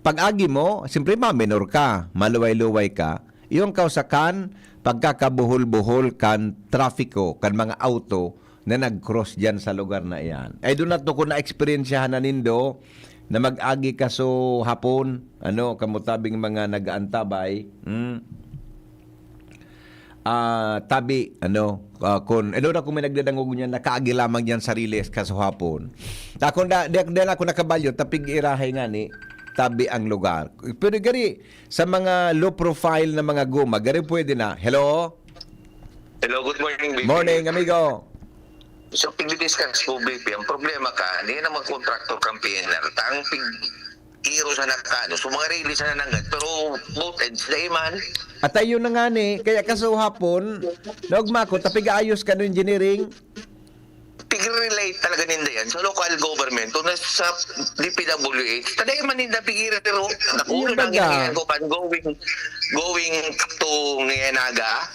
pag-agi mo, siyempre maminor ka, maluway-luway ka, yung kausakan, pagkakabuhol-buhol kan trapiko, kan mga auto na nag-cross diyan sa lugar na iyan. Ay, doon na to kung na-eksperyensyahan na nindo na mag-agi ka so hapon, ano, kamutabing mga nag-aantabay, hmm? Ah, tabi, ano, ah, kun, ano na kung may nagdadangog niyan, nakaagi lamang diyan sa Riles ka so hapon. Ta kung da, di, di na ako nakabalyo, tapig irahay nga ni, tabi ang lugar. Pero gari, sa mga low profile na mga guma, gari pwede na. Hello? Hello, good morning, B P. Morning, amigo. So, pigdi-discuss ko, B P, ang problema ka, hindi na mga contractor kang P N R. Ta ang pig-, iro sa nakano. So, mga release na nanggad. Pero, both ends, dai man. At ayun na nga ni, kaya kaso hapon, naugma ko, tapigaayos ka no engineering. Pig-relate talaga ninda yan sa local government o na sa D P W H. Ta dai man ninda pigiro. Nakulo Yun na baga. Ginagawa ko kan going, going to Ngayanaga.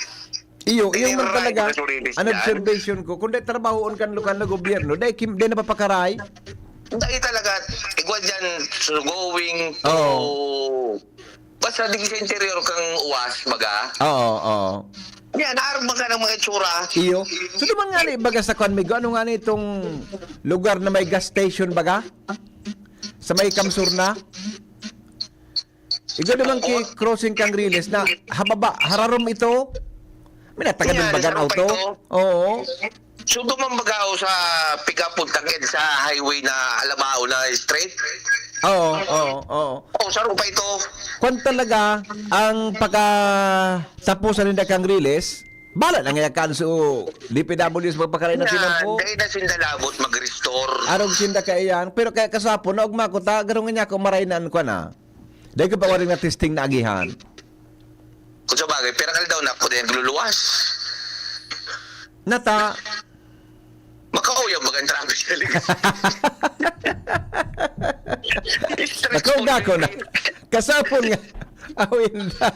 Iyo, iyo man Piniraray talaga. ko sa release An yan. Observation ko, kung di trabahoon kan lokal na gobyerno, dai kim, dai napapakaray. Dai talaga. Igwa dyan, so going to... Oo. Basta di sa interior kang uwas, baga. Oo, oo. Yan, naarog man ka ng mga itsura. Iyo. So, duman nga ni, baga sa kwan, Migo, ano nga ni itong lugar na may gas station, baga? Sa may Kamsur na? Igo naman ki crossing kang Riles na hababa, hararom ito. May natagadon Yan, bagan sarong pa auto? Ito. Oo. So, dumang baga ako sa pick-up punta sa highway na Alabao na straight. Oo, oo, oo. Oh, sarong pa ito. Kwan talaga ang pagkatapusan ninda kang Riles, bala na nga kan so D P W S magpakaray na tinampo. Dahil na sinda labot mag-restore. Arog sinda kaiyan. Pero kaya kasapon, naugma ko, ta, garong niya ako maray na an kwan, ah. Dahil ko pa waring na testing na agihan. Kung sa bagay, pero kaldaw na ako din nagluluwas. Nata, Makauyab baga ang traffic sa likod. Stressful. Nakauga ko na. Kasapon nga. Awin na.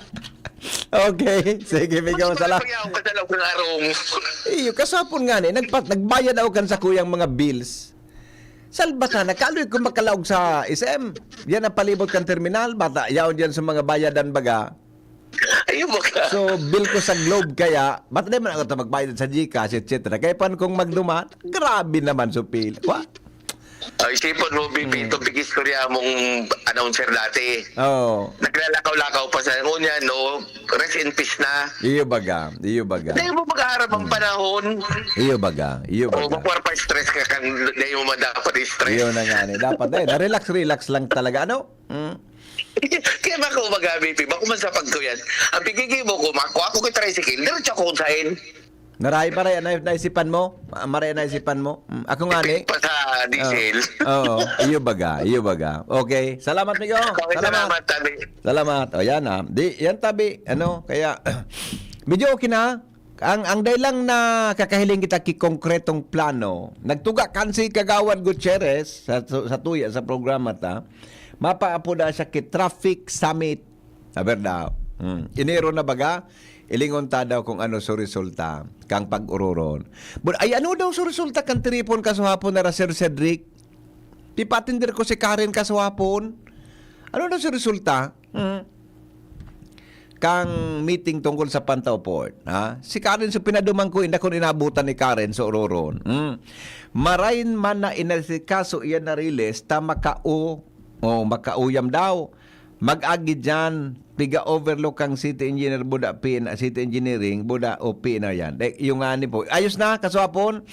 Okay. Sige, Migo, sala. Pag-iyaw ka sa loob ng arong. Iyo, kasapon nga ni, nagpat, nagbayad ako kan sa kuyang mga bills. Salbata na, kaloy ko makalaog sa S M. Yan ang palibot kan terminal, bata, yaon dyan sa mga bayadan baga. Ayun ba ka? So, bill ko sa Globe kaya, ba't di man ako ta magbayad sa GCash, et cetera. Kaya pan kung magduman, grabe naman so bill. Wa? Ay, isipon mo, B P, itong big istorya mong announcer dati. Oh. Naglalakaw-lakaw pa sa ngunya, no? Rest in peace na. Iyo baga, iyo baga. Dahil mo mag-aarap ang panahon. Iyo baga, iyo O, baga. makwar pa stress ka kang dahil mo man dapat stress. Iyo na nga ni. Dapat eh, na-relax, relax lang talaga. Ano? Mm. Kaya ba ako mag-B P? Bako man sa pagkuyan. Ang pigigibo ko, makuha ko kay tricycle, diretso ako kung saan. Naray pa rin, na, naisipan mo? Ah, maray naisipan mo? Mm, ako nga ni. Pa sa diesel. Oo, iyo baga, iyo baga. Okay, salamat, Migo. Okay, Salamat. salamat, Tabi. Salamat. O yan ah. Di, yan tabi. Ano, kaya, medyo okay na. Ang, ang dahil lang na kakahiling kita ki konkretong plano, nagtuga kan si Kagawad Gutierrez sa, sa, sa tuya sa programa ta, mapaapoda siya ki Traffic Summit. Aber daw. Hmm. Enero na baga, ilingon ta daw kung ano so resulta kang pag-ururon. But, ay, ano daw so resulta kan tiripon kasuhapon na Sir Cedric? Pipatinder ko si Karen kasuhapon. Ano daw so resulta? Hmm. Kang meeting tungkol sa Pantaw Port, ha? Si Karen, so pinaduman ko, inda kun inabutan ni Karen, so ururon. Hmm. Marain man na inasikaso iyan na Riles, ta makao, o makauyam daw. Mag-agi dyan, piga overlook kang city engineer, buda P N, city engineering, buda o P N R yan. Eh, yung nga ni po. Ayos na, kaswapon.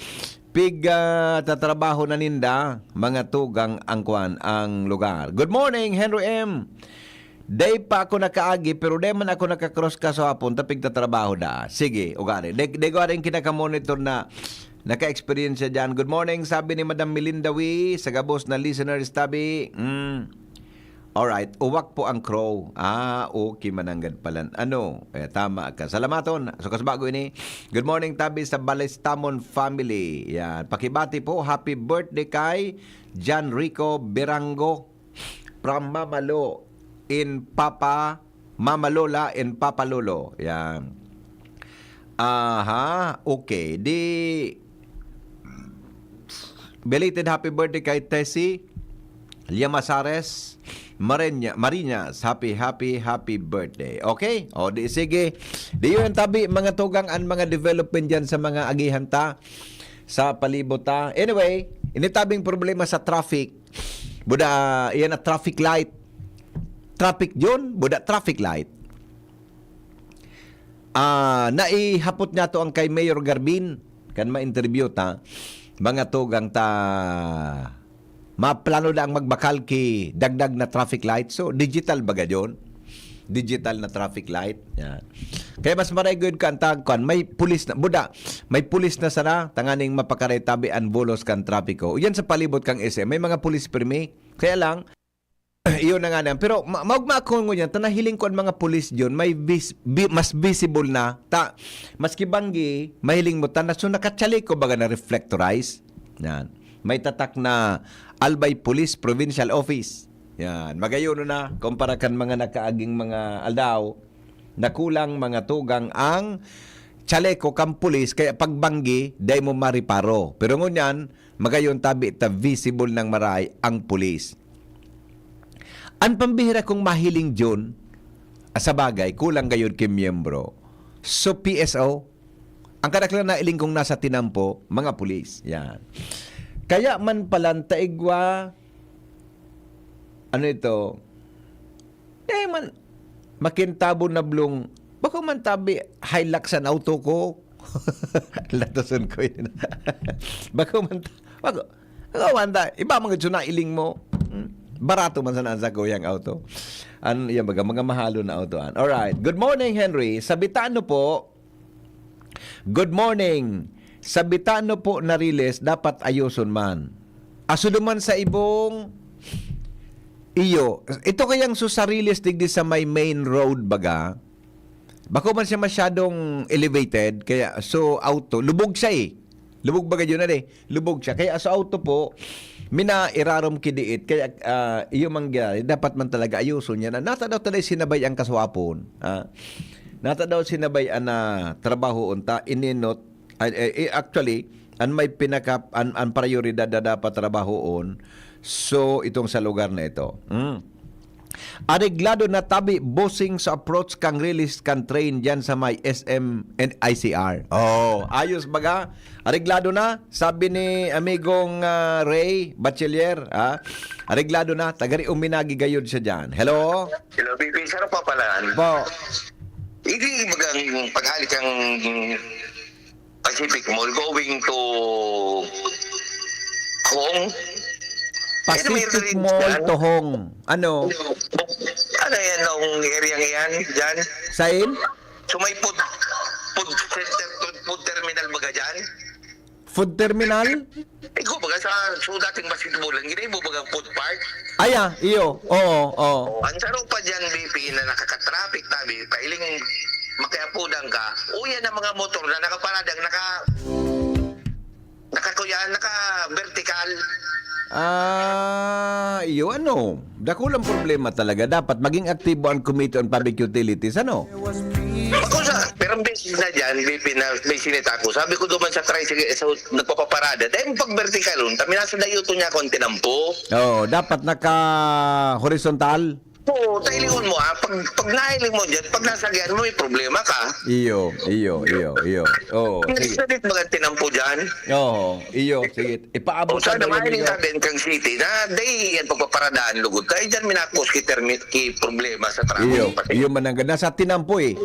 Pig, ah, tatrabaho na ninda, mga tugang ang kwan, ang lugar. Good morning, Henry M. Day pa ako nakaagi, pero day man ako naka-cross kaswapon, ta pigtatrabaho da. Sige, ugari. Day, day ko aring kinaka-monitor na naka-experience siya dyan. Good morning, sabi ni Madam Melinda Wee, sa gabos na listeners, tabi. Mm. Alright, uwak po ang crow. Ah, okay, mananggad palan. Ano? Eh, tama ka. Salamaton. So, kasbago ini. Good morning, tabi sa Balestamon family. Yan. Pakibati po. Happy birthday kay John Rico Berango from Mamalo in Papa, Mama Lola in Papa Lolo. Yan. Aha, okay. Di, belated happy birthday kay Tessie Llamazares Marenya-, Marinas. Happy, happy, happy birthday. Okay? O, di sige. Di yun, tabi, mga tugang, ang mga development dyan sa mga agihan ta, sa palibot ta. Anyway, initabing problema sa traffic. Buda, iyan na traffic light. Traffic yun, buda traffic light. Ah, naihapot niya to ang kay Mayor Garbin, kan ma-interview ta, mga tugang ta, maplano na ang magbakal ki dagdag na traffic light. So, digital baga yun? Digital na traffic light. Yan. Kaya mas maray gud ka ang tag-, kwan, may pulis na, buda, may pulis na sana, tanganing mapakaretabi ang bulos kan trapiko. Yan sa palibot kang S M, may mga pulis pirmi. Kaya lang, iyon na nga na. Pero ma-, maugma ako ngunyan, ta nahiling ko ang mga pulis diyon, may vis-, bi-, mas visible na. Ta, maski banggi, mahiling mo, ta, na, so nakatsali ko baga na reflectorize. Yan. May tatak na Albay Police Provincial Office. Yan. Magayon na, kumpara kan mga nakaaging mga aldaw, na kulang mga tugang ang chaleco kan pulis, kaya pagbanggi, dai mo mariparo. Pero ngunyan, magayon tabi ta visible nang maray ang pulis. An pambihira kong mahiling, Jun, ah, sa bagay, kulang gayud ki miyembro. So, P S O, ang kadaklan na iling kong nasa tinampo, mga pulis. Yan. Kaya man palan ta igwa, ano ito? Eh, man, makintabon na blong, bako man tabi, Hilux an auto ko. Latason ko yun. Bako man ta-, bako, bako man ta-, iba man gud na iling mo. Hmm? Barato man sana ang sakuyang auto. An, yan baga, mga mahalon na auto, an. Alright. Good morning, Henry. Sa Bitano po, good morning. Sa Bitano po na riles, dapat ayoson man. Aso duman sa ibong iyo. Ito kayang susariles digdi sa may main road baga. Bako man siya masyadong elevated, kaya so auto, lubog siya eh. Lubog baga yun na eh. Lubog siya. Kaya sa auto po, mina irarom kidiit. Kaya, ah, iyo man gya-, dapat man talaga ayoson niya na. Nata daw talaga sinabay ang kaswapon. Ah, nata daw sinabay ang, ah, trabaho unta, ininot. Ay, eh, eh, actually, an may pinaka, an, an prioridad na dapat trabahoon. So, itong sa lugar na ito. Mm. Areglado na tabi, bossing, sa approach kang riles kan train dyan sa may S M and I C R. Oh, ayos baga? Areglado na? Sabi ni amigong, ah, Ray Bachelier, ah, areglado na. Tagari uminagi gayod siya dyan. Hello? Hello, B P. Saan ang papalaan? Po. Hindi, bagang paghalik ang Pacific Mall going to Hong. Pacific Mall to Hong. Ano? Ano yan, ang area yan, dyan? Sain? So may food, food center, food terminal baga dyan? Food terminal? Ikaw baga sa, so dating basketball, ang ginaibo baga food park? Aya, iyo. Oo, oo. Oh, ang saro pa dyan, B P, na nakaka-traffic, tabi, pailing makiapudan ka, uyan ang mga motor na nakaparadang, naka, nakakuya, naka-vertical. Ah, iyo, ano? Dakulang problema talaga. Dapat maging aktibo ang Committee on Public Utilities, ano? Ako sa, pero ang beses na dyan, B P, na may sinita ko. Sabi ko duman sa tricycle, sa nagpapaparada, dahil pag vertical, kami nasa dayoto niya akong tinampo. Oo, dapat naka-horizontal. Oo, tailingon mo, ah. Pag, pag nailing mo dyan, pag nasagyan mo, may problema ka. Iyo, iyo, iyo, iyo. Oo, sige. Nagsalit mga tinampo dyan. Oo, iyo, sige. Ipaabot O, sa sana dulo mahiling ninyo. Ka din kang city na dai yan pagpaparadaan lugod. Kaya dyan minakos ki termit, ki problema sa traffic. Iyo, pati. Iyo man ang nasa tinampo eh.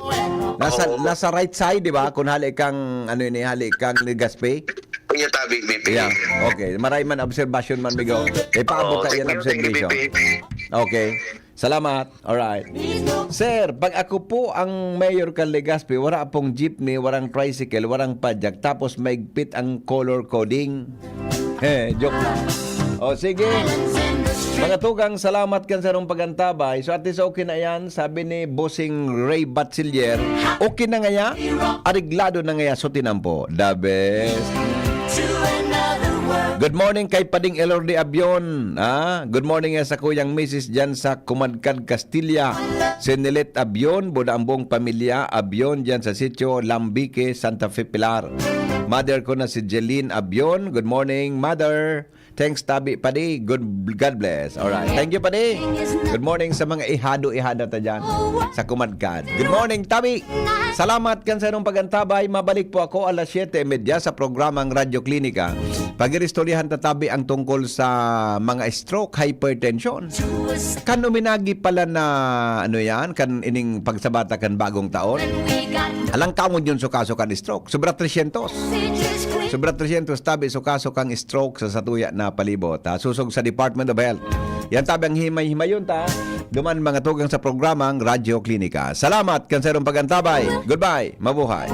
Nasa, Oo. Nasa right side, di ba? Kung hali kang, ano yun eh, hali kang Legazpi. Kuya Tabi, B P. Yeah, okay. Maray man observation man, migo. Ipaabot Oo, ta thank yan you, thank you, observation. B P. Okay. Salamat. Alright. Sir, pag ako po ang mayor kan Legazpi, wala pong jeepney, walang tricycle, walang padyak, tapos maigpit ang color coding. Eh, joke lang. O, sige. Mga tugang, salamat kan sarong pagantabay. So, at least okay na yan. Sabi ni Bossing Ray Batsilyer, okay na ngaya? Areglado na ngaya. So, tinampo. The best. Good morning kay Pading Elordi Abion. Ah, good morning sa kuyang misis dyan sa Kumadkad, Castilla. Si Nilet Abion, buda ang buong pamilya Abion dyan sa sitio Lambique, Santa Fe, Pilar. Mother ko na si Jeline Abion. Good morning, mother. Thanks, Tabi Padi. Good, God bless. Alright. Thank you, Padi. Good morning sa mga ihado-ihada ta dyan sa Kumadkad. Good morning, Tabi. Salamat kan sa inong pagantabay. Mabalik po ako alas siyete y media sa programang Radyo Klinika. Pag-iristoryahan ta, Tabi, ang tungkol sa mga stroke, hypertension. Kan uminagi pala na, ano yan, kan ining pagsabata kan bagong taon. Alang kamod yun sa kaso kan stroke. Sobra tresyentos. Sobra tresyentos, Tabi, sa kaso kan stroke sa satuya na palibot, ha? Susog sa Department of Health. Yan, Tabi, ang himay-himayon ta. Duman mga tugang sa programang Radyo Klinika. Salamat kan sa inong pagantabay. Goodbye. Mabuhay.